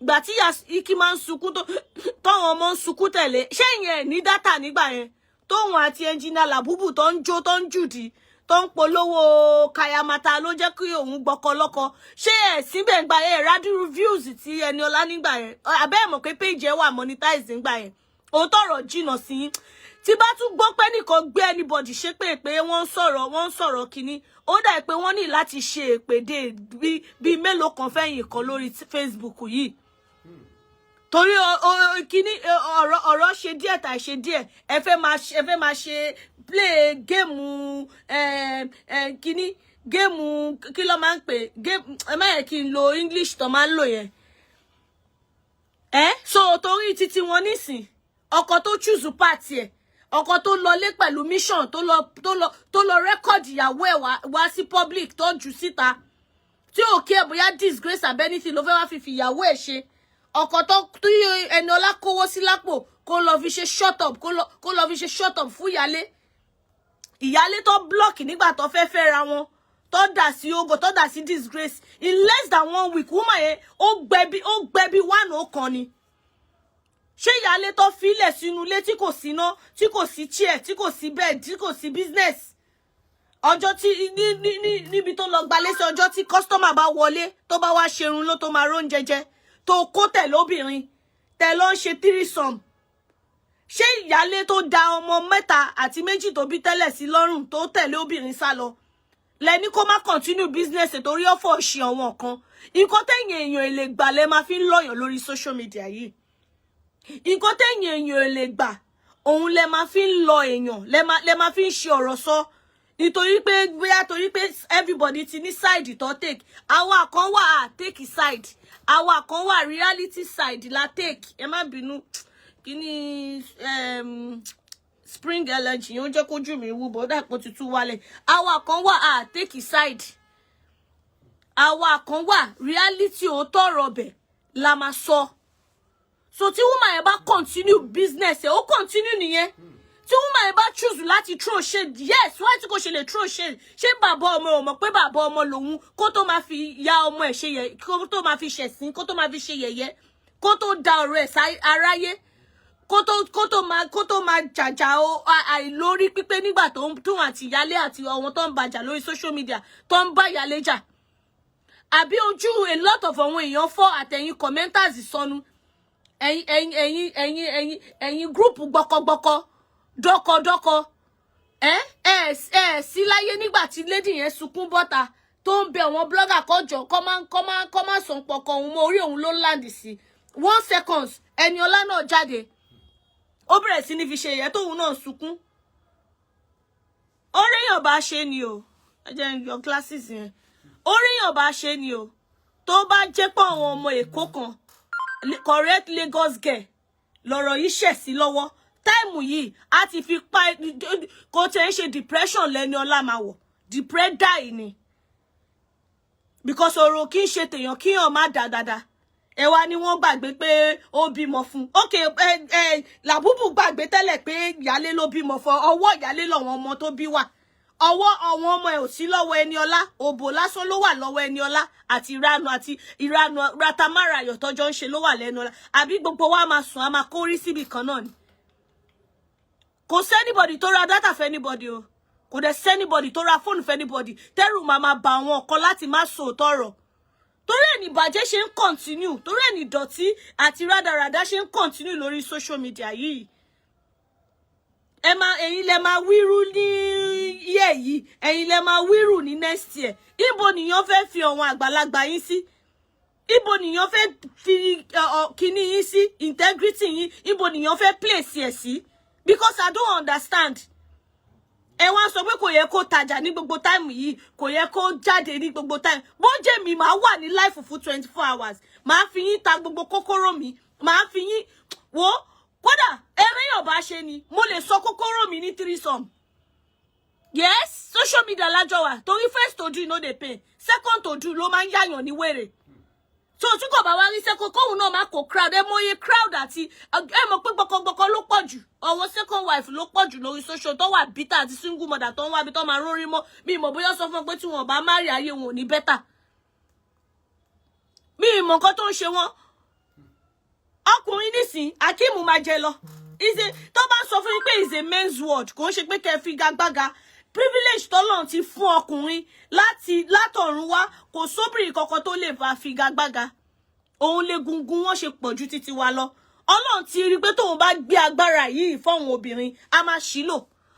Ìgbà tí ìyá Iki máa ń sunkún, tó tọ́wọn ọmọ ń sunkún tẹ̀lé, ṣé ìyẹn ní data nígbà yẹn, tóun àti engineer Làbúbù tó ń jó, tó ń jùdí, tó ń polówó kayamata, ló jẹ́ kí òun gbọ́kọ lọ́kọ? Ṣé ẹ̀ síbẹ̀ gba ẹ̀ rádúrú views tí Ẹniọlá nígbà yẹn? Abẹ́ ẹ̀ mọ̀ pé page ẹ̀ wà monetize nígbà yẹn. Òótọ́ ọ̀rọ̀ jìnnà sí yín. Tí bá tún gbọ́ pé nìkan gbé anybody ṣépè pé wọ́n ń sọ̀rọ̀, wọ́n ń sọ̀rọ̀ kínní, ó dà pé wọ́n ní láti ṣe èpèdè bíi mélòó kan fẹ́yìn kan lórí Facebook yìí, torí kínní ọ̀rọ̀ ṣe díẹ̀ tà ṣe díẹ̀. Ẹ fẹ́ máa ṣe play game kínní, game kí ló máa ń pè game? Ẹ má yẹ kí n lo English tó máa ń lò yẹn. Ẹ so torí títí wọn nísìn, ọkọ tó choose party ẹ, ọkọ tó lọlé pẹ̀lú mission, tó lọ record ìyàwó ẹ̀ wá sí public, tó jù síta, tí ò kí ẹ bóyá disgrace àbí anything ló fẹ́ wá fi ìyàwó ẹ̀ ṣe. Ọkọ tó tí Ẹniọlá kówó sí lápò, kó lọ fi ṣe shut up, kó lọ fi ṣe shut up fún ìyálé, ìyálé tó block nígbà tó fẹ́ fẹ́ ra wọn, tó dà sí ogo, tó dà sí disgrace in less than one week. Woman yẹn, ó gbẹbi one ó kan ni. Ṣé ìyálé tó filẹ̀ sínú ilé tí kò síná, tí kò sí chair, tí kò sí bed, tí kò sí business, ọjọ́ tí ní ní ní níbi tó lọ gbalé sí, ọjọ́ tí customer bá wọlé, tó bá wá ṣerun ló tó máa róúnjẹ jẹ, tó kó tẹ̀lé obìnrin tẹ̀ lọ ń ṣe threesome? Ṣé ìyálé tó da ọmọ mẹ́ta àti méjì tó bí tẹ́lẹ̀ sí lọ́rùn, tó tẹ̀lé obìnrin sá lọ, lẹ́ni kó má continue business torí ọ̀fọ̀ ṣe àwọn kan? Nǹkan tẹ̀yìn èèyàn èlè gbà lẹ́ máa fi ń lọ̀yàn lórí social media yìí. Nǹkan tẹ̀yìn èèyàn èlè gbà, òun lẹ máa fi ń lọ èèyàn, lẹ máa fi ń ṣe ọ̀rọ̀ sọ, nítorí pé bóyá torí pé everybody ti ní side tó take. Àwa kan wà á take side, àwa kan wà, reality side la take. Ẹ má bínú, kíní spring allergy yóò jẹ́ kójú mi wú bọ́ dàpọ̀ tuntun wálẹ̀. Àwa kan wà á take side, àwa kan wà, reality, òótọ́ ọ̀rọ̀ bẹ̀ la máa sọ. So tí woman yẹn bá continue business ẹ̀, ó continue nìyẹn. Tí woman yẹn bá choose láti throw shade, yes, why tí kò ṣe lè throw shade? Ṣé bàbá ọmọ ò mọ̀ pé bàbá ọmọ lòun, kó tó máa fi ya ọmọ ẹ̀ ṣe yẹ, kó tó máa fi ṣẹ̀sín, kó tó máa fi ṣe yẹ̀yẹ́, kó tó da ọ̀rọ̀ ẹ̀ aráyé, kó tó máa jàjà àìlórí pípé nígbà tó ń tún àti ìyálé àti àwọn tó ń bàjà lórí social media, tó ń bá ìyálé jà? Àbí ojú a lot of àwọn èèyàn fọ́ àtẹ̀yìn commenters sọnù, ẹ̀yin group gbọkọgbọkọ dọkọdọkọ. Ẹ sí láyé nígbà tí lady yẹn sunkún bọ́ta, tó ń bẹ àwọn blogger kọjọ kọ́ máa sàn pọkàn òun mọ́ orí òun ló ń land sí. One seconds, Ẹniọlá náà jáde, ó bẹ̀rẹ̀ sí ní fi ṣe ìyẹn, tóun náà sunkún. Oríyàn bá ṣe ni o. Ẹ jẹ́ n yọ glasses yẹn. Oríyàn bá ṣe ni o. Tó bá jẹ́ pé àwọn ọmọ Èkó kan, correct Lagos girl, lọ̀rọ̀ yìí ṣẹ̀ sí lọ́wọ́ time yìí, a ti fi pa kò tẹ̀ ń ṣe depression lẹ́ni ọlá máa wọ̀ depressed ni, because ọ̀rọ̀ kì í ṣe tèèyàn kíyàn má dá dáadáa. Ẹ wá ní wọ́n gbàgbé pé ó bímọ fún. Ok, ẹ Làbúbù gbàgbé tẹ́lẹ̀ pé ìyálé ló bímọ fún. Ọwọ́ ìyálé lọ́wọ́ ọmọ tó bí wà, ọwọ́ àwọn ọmọ ẹ̀ ò sí lọ́wọ́ Ẹniọlá. Òbò lásán ló wà lọ́wọ́ Ẹniọlá àti ìranu, àti ìranu ratamara ayọ̀ tọ́jọ́ ń ṣe ló wà lẹ́nu ọlá. Àbí gbogbo wa máa sùn, a máa kórí síbì kan náà ni? Kò sí anybody tó ra data fún anybody o. Kò dẹ̀ sí anybody tó ra fóònù fún anybody. Tẹ́rù máa máa bà àwọn ọ̀kan láti má sòótọ́ ọ̀rọ̀, torí ẹ̀ ní ìbàjẹ́ ṣe ń continue, torí ẹ̀ ní ìdọ̀tí àti rádaràdá ṣe ń continue lórí social media yìí. Ẹ máa, ẹ̀yin lẹ máa wíru ní year yìí, ẹ̀yin lẹ máa wíru ní next year. Ibo nìyàn fẹ́ fi àwọn àgbàlagbà yín sí? Ibo nìyàn fẹ́ fi kíní yín sí, integrity yín? Ibo nìyàn fẹ́ place ẹ̀ sí? Because I don't understand. Ẹ wá sọ pé kò yẹ kó tajà ní gbogbo time yìí, kò yẹ kó jáde ní gbogbo time. Bó jẹ́ mi, máa wà ní live fún 24 hours, máa fi yín ta gbogbo kókóró mi, máa fi yín wo. Kódà eré yàn bá ṣe ni, mo lè sọ kókóró mi ní threesome. Yes, social media lájọ wà, torí first to do no dey pay, second to do ló máa ń yáyàn ní wèrè. So tí kò bá wá rí second, kóun náà má kó crowd. Ẹ mọye crowd àti ẹ mọ̀ pé gbọkọgbọkọ ló pọ̀ jù, ọwọ́ second wife ló pọ̀ jù lórí social tó wà bitter, àti single mother tó ń wá bí tó máa rórí mọ́. Mi ìmọ̀ bóyá sọ fún ọ pé tí wọn bá marry, ayé wọn ò ní better. Mi ìmọ̀ nǹkan tó ń ṣe wọn. Ọkùnrin nísìn, Akeem máa jẹ lọ. Is a tó bá sọ fún yín pé is a men's world, kò ń ṣe pé kẹ́ fi gagbága. Privilege tọ́lọ́run ti fún ọkùnrin láti látọ̀run wá, kò sóbìnrin kankan tó lè bá figagbága. Òun lè gungun wọn ṣe pọ̀ ju títí wa lọ. Ọlọ́run ti rí i pé tóun bá gbé agbára yìí fọ́wọn obìnrin, a máa ṣìlò.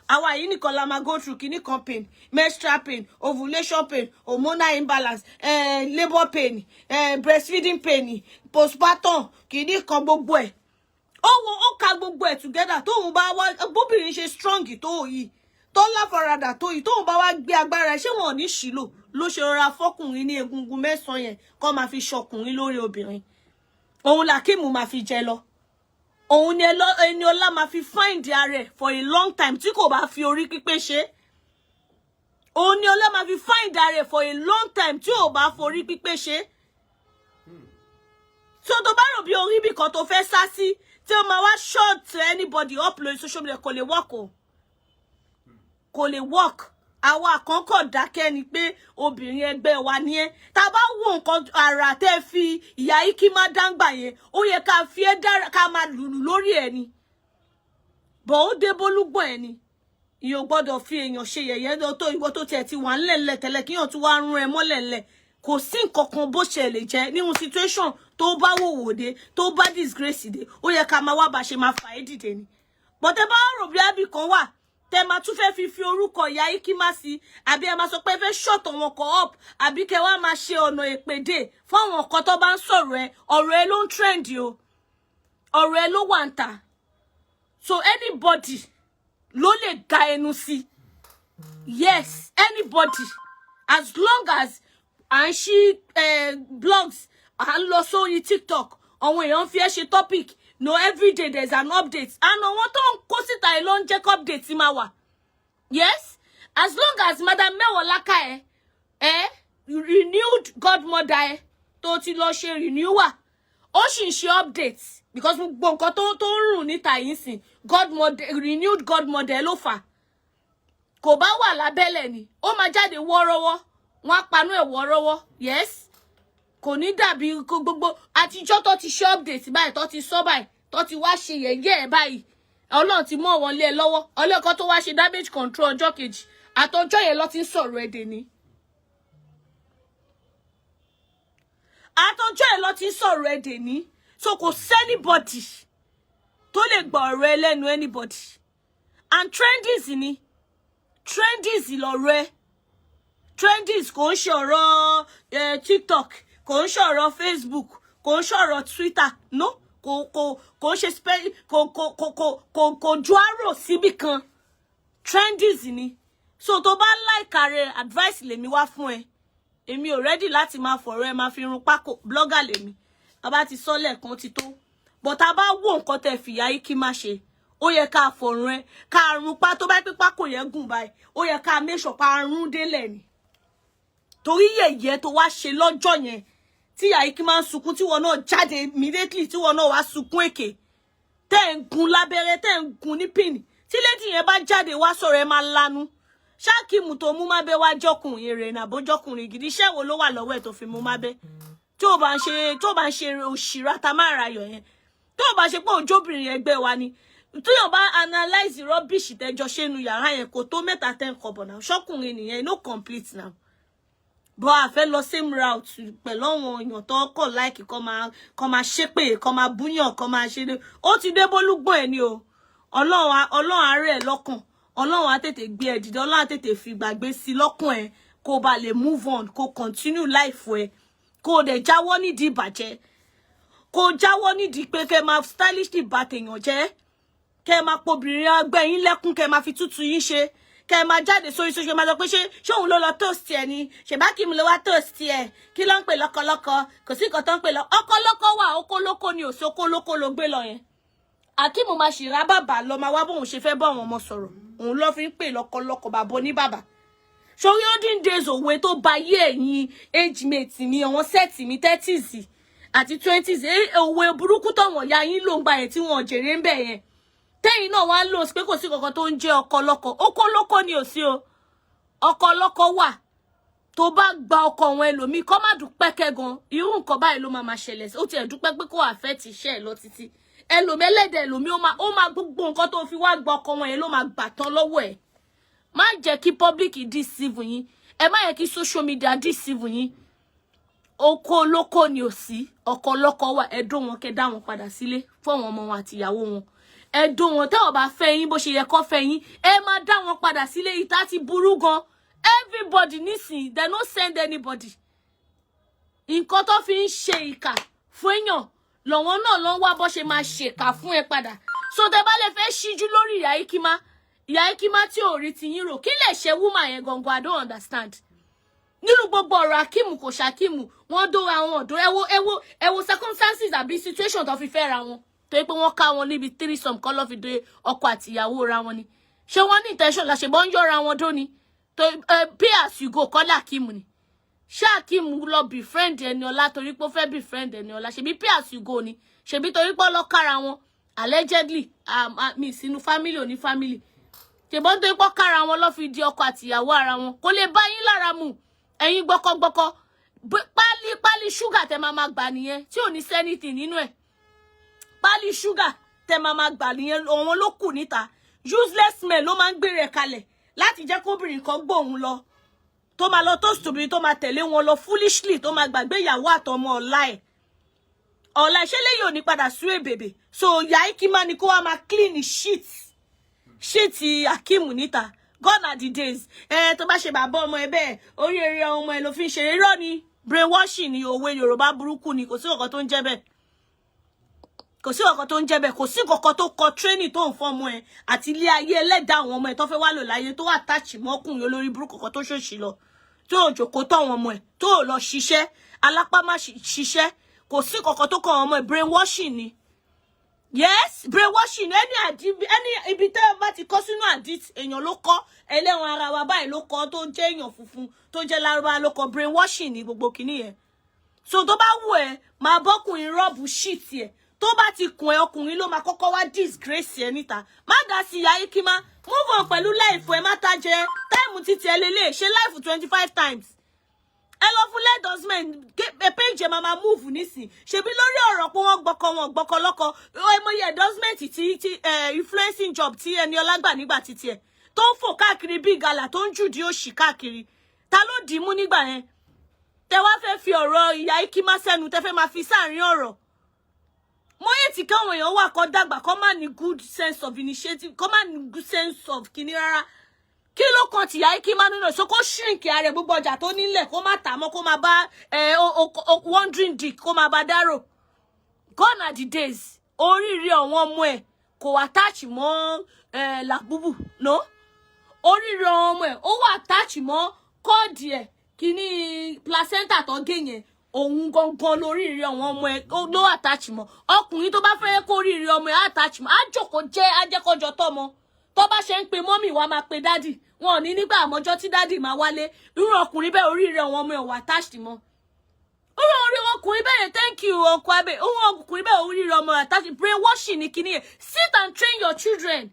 Àwa yìí nìkan la máa go through kìíní kan, pain, menstrual pain, ovulation pain, hormonal imbalance, labour pain, breastfeeding pain, postpartum kìíní kan, gbogbo ẹ̀. Ó wo, ó ka gbogbo ẹ̀ together. Tóun bá wá bóbìnrin ṣe strong tó yìí, tó láfaradà tó yìí, tóun bá wá gbé agbára ẹ̀, ṣé wọn ò ní ṣìlò? Ló ṣe rọra fọkùnrin ní egungun 9 yẹn kó máa fi ṣọkùnrin lórí obìnrin. Òun làkíìmù máa fi jẹ lọ. Òun ni ẹni ọlá máa fi find ara ẹ̀ for a long time tí kò bá fi orí pípé ṣe. Òun ni ọlá máa fi find ara ẹ̀ for a long time tí ò bá forí pípé ṣe. So tó bá rò bí orí ibì kan tó fẹ́ sá sí tí ó máa wá shut anybody up lórí social media, kò lè work o, kò lè work. Àwa àkọ́kọ́ dákẹ́ ni pé obìnrin ẹgbẹ́ wa ni ẹ́. Tá a bá wo nǹkan àrà tẹ́ fi ìyá Ikima dáńgbà yẹn, ó yẹ ká fi ẹ́ dára, ká máa lùlù lórí ẹ̀ ni bọ̀. Ó dé bólúgbọ̀n ẹ̀ ni. Ìyẹn ò gbọ́dọ̀ fi èèyàn ṣe yẹ̀yẹ́ tó ìwọ tó tiẹ̀ ti wà ńlẹ̀ńlẹ̀ tẹ́lẹ̀, kíyàn tún wá rún ẹ mọ́lẹ̀ ńlẹ̀. Kò sí nǹkan kan bó ṣe lè jẹ́ nínú situation tó bá wòwò dé, tó bá disgrace dé, ó yẹ ká máa wá bá ṣe máa fà é dìde ni. Bọ̀tẹ́ bá rò bí ábì kan wà tẹ máa tún fẹ́ fi orúkọ ìyá Ikima sí, àbí ẹ máa sọ pé ẹ fẹ́ shut wọn kọ up, àbí kẹ wá máa ṣe ọ̀nà èpèdè fún àwọn nǹkan tó bá ń sọ̀rọ̀ ẹ, ọ̀rọ̀ ẹ ló ń trend o, ọ̀rọ̀ ẹ ló wà ń tà. So anybody ló lè ga ẹnu sí. Yes, anybody, as long as à ń ṣí blogs, à ń lọ sórí TikTok, àwọn èèyàn fi ẹ́ ṣe topic. No, everyday there's an update, and àwọn tó ń kó síta ẹ ló ń jẹ́ kó update máa wà. Yes, as long as Madam Mewolaka ẹ renewed godmother ẹ tó ti lọ ṣe renewal, ó sì ń ṣe update, because gbogbo nǹkan tó ń rùn níta yìí sìn, godmother, renewed godmother ló fà. Kò bá wà lábẹ́lẹ̀ ni, ó máa jáde wọ́ọ́rọ́wọ́, wọ́n á panú ẹ̀ wọ́ọ́rọ́wọ́. Yes, kò ní dàbí gbogbo àtijọ́ tó ti ṣe update báyìí, tó ti sọ báyìí, tó ti wá ṣe yẹ̀yẹ́ ẹ̀ báyìí. Ọlọ́run ti mú ọ̀wọ́n lé ẹ lọ́wọ́. Ọlọ́kan tó wá ṣe damage control ọjọ́ kejì àtọjọ́ yẹn ló ti ń sọ̀rọ̀ èdè ni. Àtọjọ́ yẹn ló ti ń sọ̀rọ̀ èdè ní. So kò sí anybody tó lè gbọ́ ọ̀rọ̀ ẹ lẹ́nu anybody. And trendies ni, trendies lọ̀rọ̀ ẹ. Trendies kò ń ṣe ọ̀rọ̀ TikTok, kò ń ṣe ọ̀rọ̀ Facebook, kò ń ṣe ọ̀rọ̀ Twitter. No, kò ń ṣe kò ju àrò síbì kan. Trendies ni. So tó bá like rẹ, advice lèmi wá fún ẹ. Èmi ò ready láti máa fọ̀rọ̀ ẹ máa fi run pákó. Blogger lèmi, bàbá ti sọ lẹ́ẹ̀kan ti tó. But a bá wo nǹkan tẹ́ fìyà yìí kí má ṣe, ó yẹ ká fọ̀rọ̀ ẹ ká run pa. Tó bá pé pákó yẹn gùn báyìí, ó yẹ ká make sure pa run délẹ̀ ni, torí yẹ̀yẹ́ tó wá ṣe lọ́jọ́ yẹn tí ìyá yìí kí máa ń sunkún, tí wọn náà jáde immediately, tí wọn náà wá sunkún èké, tẹ́ ń gun lábẹ́rẹ́, tẹ́ ń gun ní pin, tí lady yẹn bá jáde wá sọ̀rọ̀, ẹ máa lanu. Ṣáàkìmù tó mú mábẹ́ wá jọkùnrin rẹ̀ nàbójọkùnrin gidi? Iṣẹ́ wo ló wà lọ́wọ́ ẹ̀ tó fi mú mábẹ́? Tí ó bá ń ṣe, tó bá ń ṣe òṣìrà ta máa ra ayọ̀ yẹn, tó bá ṣe pé òjóbìnrin ẹgbẹ́ wa ni, tíyàn bá analyse rubbish tẹjọ ṣe nu yàrá yẹn, kò tó mẹ́ta ten kọ́bọ̀ náà. Ṣọkùnrin nìyẹn no complete now. But a fẹ́ lọ same route pẹ̀lú àwọn èèyàn tó kọ̀ like kọ́ máa ṣépè, kọ́ máa búyàn, kọ́ máa ṣe. Ó ti dé bólúgbọ̀n ẹ̀ ni o. Ọlọ́run, Ọlọ́run àárẹ̀ ẹ̀ lọ́kàn. Ọlọ́run á tètè gbé ẹ dìde. Ọlọ́run á tètè fi gbàgbé sí lọ́kàn ẹ, kó ba lè move on, kó continue life ẹ, kó o dẹ̀ jáwọ́ nídìí ìbàjẹ́, kó o jáwọ́ nídìí pé kẹ́ máa stylishly bà tèèyàn jẹ́, kẹ́ máa pobìnrin ọgbẹ́ yín lẹ́kún, kẹ́ máa fi tútù yín ṣe, kẹ́ máa jáde sórí social, máa sọ pé ṣé òun ló lọ toast ẹ ni, ṣèbá kí mi ló wá toast ẹ, kí ló ń pè lọ́kọlọ́kọ? Kò sí nǹkan tó ń pè lọ ọkọlọ́kọ wà, okólókó ni. Òsì okólókó ló gbé lọ yẹn. Akeem máa ṣì rá bàbà lọ, máa wá bóun ṣe fẹ́ bá àwọn ọmọ sọ̀rọ̀. Òun ló fi ń pè lọ́kọlọ́kọ, bàbá oníbàbà. Sórí olden days, òwe tó ba yé ẹ̀yin age mate mi, àwọn set mi, 30s àti 20s, òwe burúkú tọ̀wọ̀n ya yín ló ń gba yẹn tí wọ́n jèrè ń bẹ̀ yẹn, tẹ́yìn náà wá lò sí pé kò sí kankan tó ń jẹ́ ọkọ lọ́kọ. Okó lóko ni ò sí o, ọkọ lọ́kọ wà. Tó bá gba ọkọ àwọn ẹlòmíì, kọ́ má dúpẹ́ kẹ́gan, irú nǹkan báyìí ló máa máa ṣẹlẹ̀ sí. Ó tiẹ̀ dúpẹ́ pé kó àfẹ́ ti iṣẹ́ ẹ̀ lọ títí. Ẹlòmíì, ẹlẹ́dẹ̀ ẹlòmíì, ó máa gbogbo nǹkan tó fi wá gba ọkọ wọn yẹn ló máa gbà tán lọ́wọ́ ẹ̀. Má jẹ́ kí public deceive yín. Ẹ má yẹ kí social media deceive yín. Oko olóko ni ò sí, ọkọ ọlọ́kọ wà. Ẹ dó wọn, kẹ́ dá wọn padà sílé fún àwọn ọmọ wọn àti ìyàwó wọn. Ẹ dó wọn. Tẹ́ ò bá fẹ́ yín bó ṣe yẹ kó fẹ́ yín, ẹ máa dá wọn padà sílé. Ìta ti burú gan. Everybody nísìnyí, they no send anybody. Nǹkan tó fi ń ṣe ìkà fún èèyàn lọ́wọ́ náà ló ń wá bó ṣe máa ṣèkà fún ẹ padà. So tẹ́ bá lè fẹ́ ṣíjú lórí ìyá Ikima, ìyá Ikima tí ò rí ti yín rò, kí lè ṣe woman yẹn gangan? I don't understand. Nínú gbogbo ọ̀rọ̀ Akimu kò ṣàkímù, wọ́n dó àwọn ọ̀dọ́. Ẹ wo, ẹ wo, ẹ wo circumstances àbí situation tó fi fẹ́ ra wọn, tó yẹ pé wọ́n ká wọn níbi threesome kọ́ ló fi dé ọkọ àti ìyàwó ra wọn ni. Ṣé wọ́n ní intention la ṣe bọ́ ń yọra wọn dó ni? Tó pay as you go kọ́lá Akimu ni. Ṣé Akimu lọ befriend Ẹniọlá torí pé ó fẹ́ befriend Ẹniọlá? Ṣebí pay as you go ni. Ṣebí torí pé ó lọ kára wọn, allegedly, mi sínú family òní family, ṣèbọn tó pọ́ kára wọn lọ́ fi di ọkọ àtìyàwó ara wọn. Kò lè bá yín lára mu. Ẹ̀yin gbọ́kọ́gbọ́kọ́, pálí pálí ṣúgà tẹ máa máa gbà nìyẹn, tí ò ní sẹ́nìtì nínú ẹ̀. Pálí ṣúgà tẹ máa máa gbà nìyẹn. Òun ló kù níta. Useless men ló máa ń gbé rẹ̀ kalẹ̀ láti jẹ́ kóbìnrin kan gbóhùn lọ, tó máa lọ tó stupid, tó máa tẹ̀lé wọn lọ foolishly, tó máa gbàgbé ìyàwó àtọmọ ọ̀la ẹ̀. Ọ̀la ìṣe lẹ́yìn ò ní padà sú èbèbè. So ìyá Ikima ni kó wá máa clean shit shit Akeem níta. Gone are the days ẹ tó bá ṣe bàbá ọmọ ẹ bẹ́ẹ̀, orí eré ọmọ ẹ ló fi ń ṣeré. Irọ́ ni, brainwashing ni, òwe Yorùbá burúkú ni. Kò sí nǹkan tó ń jẹ́ bẹ́ẹ̀. Kò sí nǹkan tó ń jẹ́ bẹ́ẹ̀. Kò sí nǹkan tó kọ training tó ń fún ọmọ ẹ àti ilé ayé ẹlẹ́dàá àwọn ọmọ ẹ tó fẹ́ wá lò láyé tó attach mọ́kùnrin olórí burúkú kan tó ṣòṣì lọ, tó ò jòkó tọ́ àwọn ọmọ ẹ, tó ò lọ ṣiṣẹ́ alápá má ṣiṣẹ́. Kò sí nǹkan tó kọ àwọn ọmọ ẹ. Brainwashing ni. Yes, brainwashing. Ẹni àdí ẹni ibi tẹ́ ẹ bá ti kọ́ sínú àdí, èèyàn ló kọ́, ẹlẹ́wọ̀n ara wa báyìí ló kọ́, tó jẹ́ èèyàn funfun, tó jẹ́ lárúbá ló kọ́. Brainwashing ni gbogbo kìíní yẹn. So tó bá wù ẹ́, máa bọ́kùnrin rub shit ẹ̀. Tó bá ti kùn ẹ́, ọkùnrin ló máa kọ́kọ́ wá disgrace ẹ níta. Má dá sí ìyá Ikima. Move on pẹ̀lú life ẹ. Má ta jẹ time títí ẹ lélẹ̀ ṣe life 25 times. Ẹ lọ fún endorsement page ẹ, máa máa move nísìn. Ṣebí lórí ọ̀rọ̀ pé wọ́n gbọ́kọ, wọn gbọ́kọ lọ́kọ, ẹ mọye endorsement tí influencing job tí Ẹniọlá gbà nígbà títí ẹ tó ń fò káàkiri bí gàlà, tó ń jùdí òṣì káàkiri. Ta ló dì í mú nígbà yẹn? Tẹ wá fẹ́ fi ọ̀rọ̀ ìyá Ikima sẹ́nu, tẹ fẹ́ máa fi sáàrin ọ̀rọ̀ mọ́yè tí káwọn èèyàn wà kọ́ dàgbà, kọ́ má ní good sense of initiative, kọ́ má ní good sense of kíní rárá. Kí ló kan tìyá Ikima nínú ẹ̀? So kó shrink ara ẹ̀, gbogbo ọjà tó nílẹ̀ kó má tà mọ́, kó má bá ẹ wandering dick, kó má bá dárò. Gone are the days. Oríire àwọn ọmọ ẹ̀ kò attach mọ́ ẹ làbúbù no. Oríire àwọn ọmọ ẹ̀, ó wà attach mọ́ cord ẹ̀, kíní placenta tó gé yẹn. Òun gangan lóríire àwọn ọmọ ẹ̀ ló attach mọ́. Ọkùnrin tó bá fẹ́ kó oríire ọmọ ẹ̀ attach mọ́, á jókòó jẹ́ ajẹ́kọ̀jọ tọ́mọ. Tó bá ṣe ń pe mummy wa, máa pe daddy. Wọn ò ní nígbà àmọ́jọ́ tí daddy máa wálé. Irú ọkùnrin bẹ́ẹ̀, oríire àwọn ọmọ ẹ̀ wà attached mọ́. Irú orí ọkùnrin bẹ́ẹ̀, thank you, ọkọ abẹ. Irú ọkùnrin bẹ́ẹ̀, oríire ọmọ ẹ̀ attached. Brainwashing ní kíní yẹn. Sit and train your children.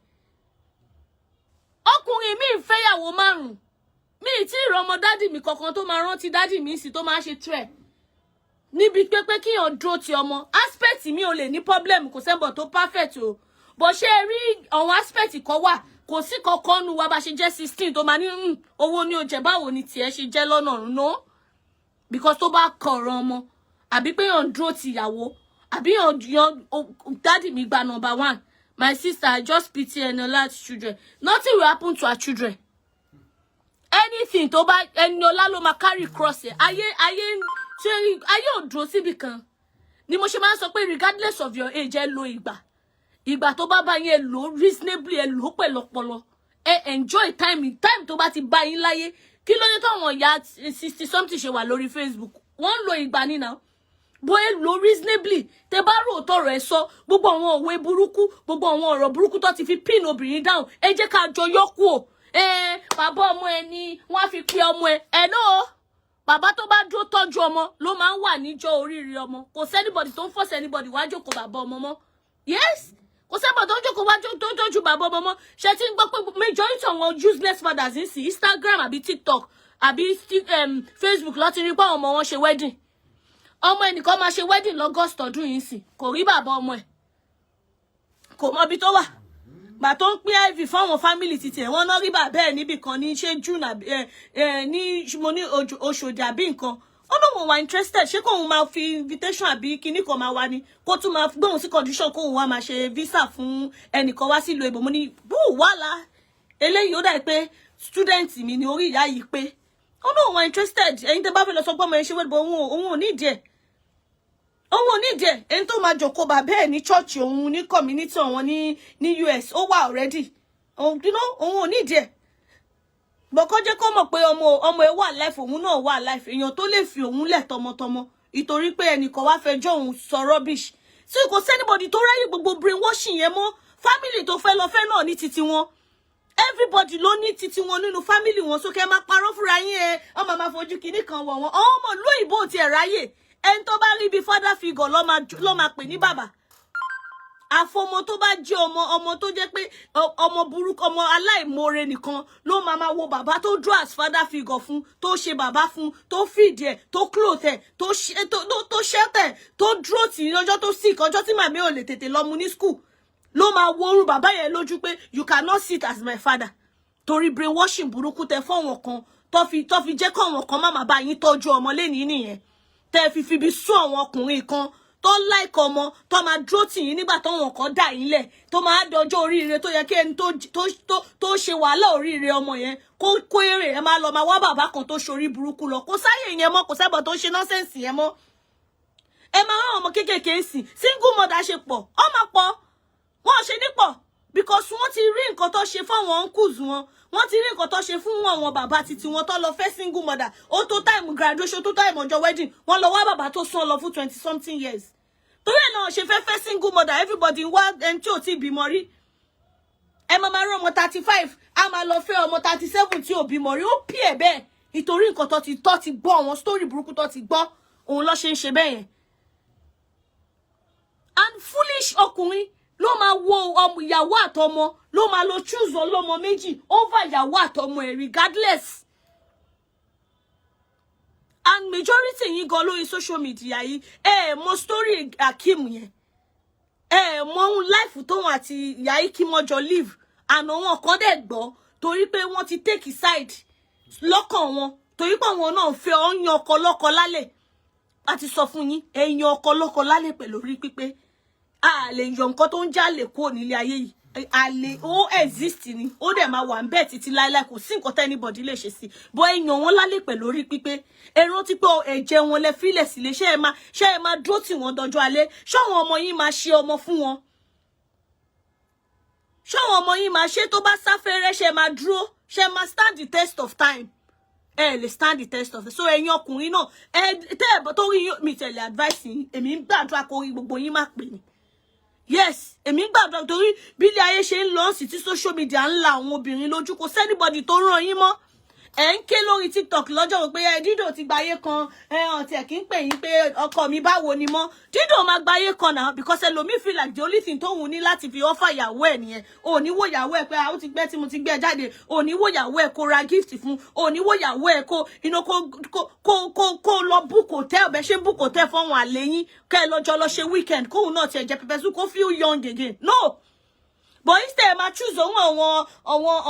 Ọkùnrin mi ń fẹ́yàwó márùn-ún, mi ì tí ì rọmọ daddy mi kankan tó máa rántí daddy mi sí, tó máa ṣe trẹ̀ níbi pé kíyàn dúró ti ọmọ. Aspect mi ò lè ní problem, kò sẹ́ńbọ̀ tó perfect o. Bó ṣe rí, àwọn aspect kan wà, kò sí kankan nu wa bá ṣe jẹ́ 16 tó máa ní owó ní oúnjẹ. Báwo ni tiẹ̀ ṣe jẹ́ lọ́nà ọ̀run? No, because tó bá kọ̀ọ̀rọ̀ ọmọ, àbí pé yàn dúró ti ìyàwó, àbí yàn yan daddy mi gba number one. My sister, I just pity Eniola's children. Nothing will happen to her children. Anything tó bá Eniola ló máa carry cross ẹ. Ayé, ayé ṣé ayé ò dúró síbì kan ni? Mo ṣe máa ń sọ pé regardless of your age, ẹ lo ìgbà. Ìgbà tó bá bá yín, ẹ lò reasonably, ẹ lò pẹ̀lú ọpọlọ, ẹ enjoy time. Time tó bá ti bá yín láyé, kí ló dé táwọn ìyá 60 something ṣe wà lórí Facebook? Wọ́n ń lo ìgbà nínà bóyá lò reasonably. Tẹ bá rò tọrọ ẹ sọ, gbogbo àwọn òwe burúkú, gbogbo àwọn ọ̀rọ̀ burúkú tó ti fi pin obìnrin down, ẹ jẹ́ ká jọ yọ kú o. Ẹ bàbá ọmọ ẹ ni wọ́n á fi pe ọmọ ẹ. Ẹ náà, bàbá tó bá dúró tọ́jú ọmọ ló máa ń wà níjọ́ oríire ọmọ. Kò sí anybody tó ń force anybody wá jókòó bàbá ọmọ mọ́. Yes, kò sí anybody tó ń jókòó wá tó ń tọ́jú bàbá ọmọ mọ́. Ṣe ti ń gbọ́ pé majority àwọn useless fathers ń sí Instagram àbí TikTok àbí Facebook ló ti rí pé àwọn ọmọ wọn ṣe wedding. Ọmọ ẹnìkan máa ṣe wedding l'August ọdún yìí sìn, kò rí bàbá ọmọ ẹ̀, kò mọ ibi tó wà. Gbà tó ń pín IV fáwọn family títí ẹ̀, wọ́n náà rí bàbá ẹ̀ níbì kan ní ṣé June àbí ẹ ẹ ní mo ní Òṣòdì àbí nǹkan. Ó lóun wà interested. Ṣé kóun máa fi invitation àbí kinní kan máa wá ni, kó tún máa gbóhùn sí condition kóun wá máa ṣe visa fún ẹnìkan wá sílùú èbò? Mo ní bó wà lá eléyìí, ó dà pé student mi ni orí ìyá yìí pé ó lóun wà interested. Ẹ̀yin tẹ́ bá fẹ́ lọ sọ pé ọmọ yẹn ṣe wẹ́ẹ́ bọ̀, òun ò ní ìdí ẹ̀, òun ò ní ìdí ẹ̀. Ẹni tó máa jòkó bàbá ẹ̀ ní church òun, ní community òun ní US, ó wà already. Òun òun ò ní ìdí ẹ̀ bọ́kọ́. Jẹ́ kó mọ̀ pé ọmọ ẹ̀ wà life, òun náà wà life. Èèyàn tó lè fi òun lẹ̀ tọmọtọmọ ìtorí pé ẹnìkan wá fẹjọ́ òun sọ rubbish tí kò sí anybody tó ráyè gbogbo brainwashing yẹn mọ́. Family tó fẹ́ lọ fẹ́ náà ní titi wọn, everybody ló ní titi wọn nínú family wọn. Sókè ẹ máa parọ́ fúnra yín, ẹ ọmọ máa fojú kinní kan wọ̀ wọ́n. Ọmọ lóyìnbó tiẹ̀ ráyè. Ẹni tó bá rí bí father figure ló máa pè ní bàbá. Àfọmọ tó bá jẹ́ ọmọ tó jẹ́ pé ọmọ burúkú, ọmọ aláìmoore nìkan ló máa wo bàbá tó draw as father figure fún, tó ṣe bàbá fún, tó feed ẹ̀, tó clothe ẹ̀, tó ṣe tó shelter ẹ̀, tó dúró tì í lọ́jọ́ tó sick, ọjọ́ tí màmí ò lè tètè lọ mu ní school, ló máa wo orun bàbá yẹn lójú pé you cannot sit as my father. Torí brainwashing burúkú tẹ fọ́wọn kan tó fi jẹ́ kọ́wọn kan má máa bá yín tọ́jú ọmọ lẹ́nìí nìyẹn, tẹ́ fi fi bí sún àwọn ọkùnrin kan tó láìkọ ọmọ, tó máa dúró tì yín nígbà táwọn kan dà yín lẹ̀, tó máa dọjọ́ oríire tó yẹ kí ẹni tó ṣe wàhálà oríire ọmọ yẹn kó èrè, ẹ máa lọ máa wá bàbá kan tó ṣorí burúkú lọ. Kò sáyè yẹn mọ́, kò sẹ́bọ̀ tó ń ṣe nonsense yẹn mọ́. Ẹ máa rán ọmọ kéékèèké sí single mother ṣe pọ̀, ọmọ pọ̀, wọ́n ṣe nípọ̀ because wọ́n ti rí nǹkan tó ṣe fáwọn uncles wọn, wọ́n ti rí nǹkan tó ṣe fún àwọn bàbá títí wọn tó lọ fẹ́ single mother. Ó tó time graduation, tó time ọjọ́ wedding, wọ́n lọ wá bàbá tó sún lọ fún 20 something years. Torí ẹ̀ náà ṣe fẹ́ fẹ́ single mother. Everybody ń wá ẹni tí ò tí ì bímọ rí. Ẹ máa máa rí ọmọ 35, á máa lọ fẹ́ ọmọ 37 tí ò bímọ rí. Ó pì ẹ̀ bẹ́ẹ̀ nítorí nǹkan tó ti gbọ́, àwọn story burúkú tó ti gbọ́, òun ló ṣe ń ṣe bẹ́ẹ̀ yẹn. And foolish ọkùnrin ló máa wo ọmọ ìyàwó àtọmọ, ló máa lọ choose ọlọ́mọ méjì over ìyàwó àtọmọ ẹ̀ regardless. And majority yín gan lórí social media yìí, ẹ mọ story Akeem yẹn, ẹ mọ ohun life tóun àti ìyá Ikimojo live. Àná wọn kan dẹ̀ gbọ́ torí pé wọ́n ti take side lọ́kàn wọn, torí pé àwọn náà fẹ́ ọyàn ọkọ lọ́kọ lálẹ́. A ti sọ fún yín, ẹ̀yàn ọkọ lọ́kọ lálẹ́ pẹ̀lú orí pípé. A lè yọ nǹkan tó ń jálè kúrò nílé ayé yìí. Àlè ó exist ni, ó dẹ̀ máa wà ń bẹ́ẹ̀ títí láéláé. Kò sí nǹkan tẹ́ anybody lè ṣe sí bọ́. Ẹ̀yàn wọn lálẹ́ pẹ̀lú orí pípé. Ẹ rántí pé ẹ̀jẹ̀ wọn lẹ fílẹ̀ sílé. Ṣé ẹ máa dúró tì wọ́n dọjọ́ alẹ́? Ṣáwọn ọmọ yín máa ṣe ọmọ fún wọn? Ṣáwọn ọmọ yín máa ṣe tó bá sáfẹ́rẹ́? Ṣe máa dúró? Ṣe máa stand the test of time? Ẹ lè stand the test of. So ẹ̀yin ọkùnrin náà, ẹ tẹ́ ẹ tó rí mi tẹ̀lé advice yín, èmi ń gbàdúrà kó rí gbogbo yín má pè ní. Yes, èmi ń gbàdúrà torí bí ilé ayé ṣe ń lọ sí, tí social media ń la àwọn obìnrin lójú, kò sí anybody tó ràn yín mọ́. Ẹ ń ké lórí TikTok lọ́jọ́ wò pé ẹ dídò ti gbáyé kan, ẹ hàn tiẹ̀ kí ń pè yín pé ọkọ mi báwo ni mọ́. Dídò máa gbáyé kan náà because ẹlòmíì feel like the only thing tóun ní láti fi offer ìyàwó ẹ̀ nìyẹn. Ò ní wò ìyàwó ẹ̀ pé ó ti gbẹ́ tí mo ti gbé ẹ jáde. Ò ní wò ìyàwó ẹ̀ kó ra gift fún. Ò ní wò ìyàwó ẹ̀ kó inú kó lọ book hotel bẹ́ẹ̀ ṣe book hotel fún àwọn àlè yín, kẹ́ ẹ lọ́jọ́ lọ ṣe weekend, kóun náà tiẹ̀ jẹ pepper soup, kó feel young again. No, but instead ẹ máa choose òun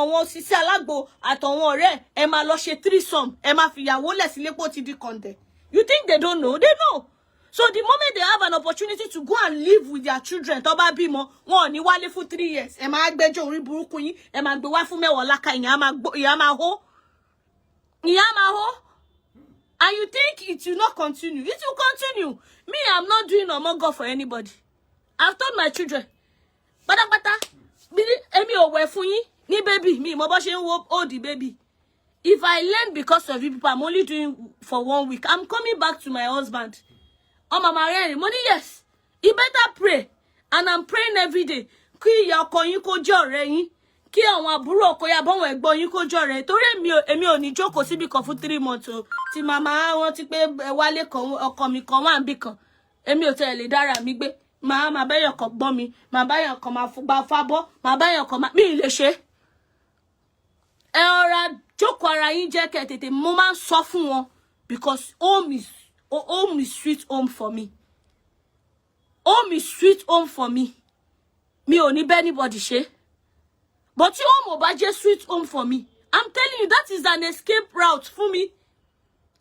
àwọn sisi alágbo àtàwọn ọ̀rẹ́ ẹ, máa lọ ṣe threesome, ẹ máa fìyàwó lẹ̀ sílé pé ó ti di kọ̀ǹdẹ̀. You think they don't know? They know. So the moment they have an opportunity to go and live with their children, tó bá bímọ, wọn ò ní wálé fún 3 years. Ẹ máa gbẹ́jọ́ orí burúkú yín, ẹ máa gbé wá fún mẹ́wàá láka. Ìyá máa hó, ìyá máa hó. And you think it will not continue? It will continue. Me, I'm not doing omogo for anybody. I've told my children pátápátá, èmi ò wẹ̀ fún yín ní baby mi mo bó ṣe ń wo old baby. If I learn because of you people, I'm only doing for one week, I'm coming back to my husband. Ọmọ màmá rẹ́rìn. Mo ní yes, you better pray, and I'm praying every day, kí ìyá ọkọ yín kó jẹ́ ọ̀rẹ́ yín, kí àwọn àbúrò ọkọ yà bọ́wọ̀n ẹ̀gbọ́n yín kó jẹ́ ọ̀rẹ́, torí èmi ò ní jókòó síbi kan fún 3 months o, tí màmá wọn ti pé wálé kan, ọkọ mi kan wà níbì kan. Èmi ò tẹ̀lé dára mi gbé. Màá máa bẹ́yàn kan gbọ́n mi, màá báyàn kan máa gba fábọ́, màá báyàn kan máa mi ì lè ṣe. Ẹ rọra jókòó ara yín jẹ́ kẹ́ tètè. Mo máa ń sọ fún wọn because home is sweet home for me. Home is sweet home for me. Mi ò ní bẹ́ anybody ṣe, but tí home ò bá jẹ́ sweet home for me, I'm telling you, that is an escape route fún mi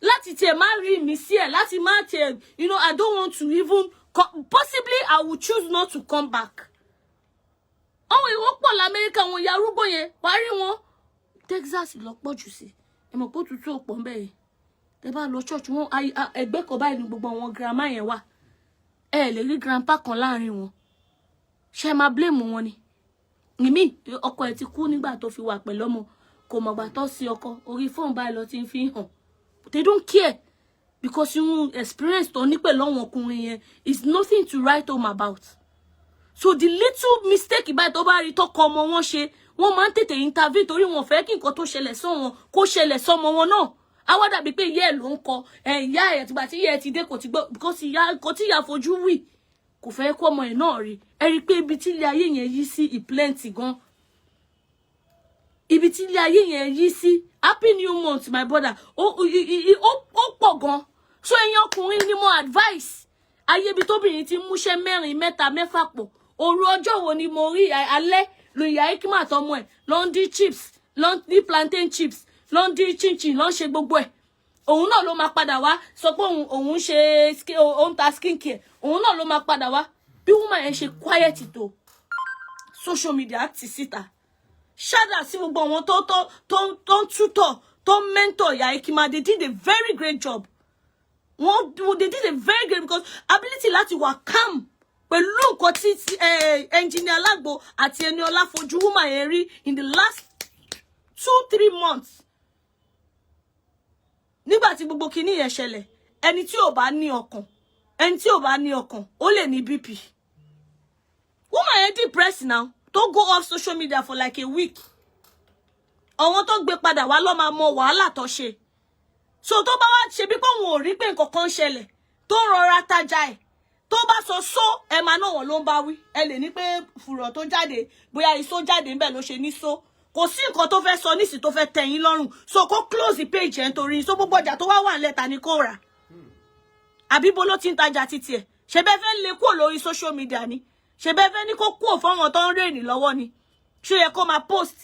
láti tiẹ̀ má rí mi sí ẹ̀, láti má tiẹ̀, I don't want to even, possibly I will choose not to come back. Àwọn èrò pọ̀ lamẹ́ríkà, àwọn ìyá arúgbó yẹn, wàá rí wọn. Texas lọ pọ̀ jù sí. Ẹ mọ̀ pé òtútù ò pọ̀ ń bẹ̀ yẹn. Tẹ bá lọ church wọn, ẹgbẹ́ kan báyìí ni gbogbo àwọn grandma yẹn wà. Ẹ lè rí grandpa kan láàrin wọn. Ṣe máa blame wọn ni? Ìmí, ọkọ ẹ̀ ti kú nígbà tó fi wà pẹ̀lú ọmọ. Kò mọ̀gbà tó sí ọkọ orí fóònù báyìí lọ ti fi hàn. They don't care because irú experience tó ní pẹ̀lú àwọn ọkùnrin yẹn is nothing to write home about. So the little mistake báyìí tó bá rí tọkọ ọmọ wọn ṣe, wọ́n máa ń tètè intervene torí wọn fẹ́ kí nǹkan tó ṣẹlẹ̀ sí wọn kó ṣẹlẹ̀ sọ́mọ wọn náà. Àwa dàbí pé ìyá ẹ̀ ló ń kọ ẹ. Ìyá ẹ̀, àtìgbà tí ìyá ẹ̀ ti dé, kò ti gbọ́ because ìyá kò tí ìyá fojú wì, kò fẹ́ kó ọmọ ẹ̀ náà rí. Ẹ rí i pé ibi tí ilé ayé yẹn yí sí ìplenty gan, ibi tí ilé ayé yẹn yí sí. Happy new month, my brother. Ó pọ̀ gan. So ẹ̀yin ọkùnrin ni mo advice, ayé ibi tóbìnrin ti ń múṣẹ́ mẹ́rin, mẹ́ta, mẹ́fà pọ̀. Òru ọjọ́ wo ni mo rí, alẹ́ lo ìyá Ikima àtọmọ ẹ̀ ló ń dín chips, ló ń dín plantain chips, ló ń dín chinchin, ló ń ṣe gbogbo ẹ̀. Òun náà ló máa padà wá sọ pé òun ṣe òun ta skin care. Òun náà ló máa padà wá. Bí woman yẹn ṣe quiet tó, social media ti síta ṣáàdà sí gbogbo àwọn tó ń tútọ̀, tó ń mentor ìyá Ikima. They did a very great job. Wọ́n, they did a very great, because ability láti wà calm pẹ̀lú nǹkan tí engineer Alágbo àti Ẹniọlá fojú woman yẹn rí in the last 2-3 months nígbà tí gbogbo kinní yẹn ṣẹlẹ̀. Ẹni tí ò bá ní ọkàn, ẹni tí ò bá ní ọkàn, ó lè ní BP. Woman yẹn depressed now tó go off social media for like a week. Àwọn tó gbé padà wá ló máa mọ wàhálà tó ṣe. So tó bá wá ṣe bí pé òun ò rí pé nǹkan kan ṣẹlẹ̀, tó ń rọra tajà ẹ̀, tó bá sọ só, ẹ máa náà wọn ló ń bá wí. Ẹ lè ní pé fùrọ̀ tó jáde, bóyá iṣó jáde ńbẹ̀ ló ṣe ní só. Kò sí nǹkan tó fẹ́ sọ nísì tó fẹ́ tẹ́ yín lọ́rùn. So kó close the page ẹ̀ nítorí so gbogbo ọjà tó wá wà nílẹ̀, ta ni kó rà? Àbí bó ló ti ń tajà títí ẹ̀? Ṣe bẹ́ẹ̀ fẹ́ lè kúrò lórí social media ni? Ṣe bẹ́ẹ̀ fẹ́ ní kó kúrò fáwọn tó ń rèèní lọ́wọ́ ni? Ṣé yẹ kó máa post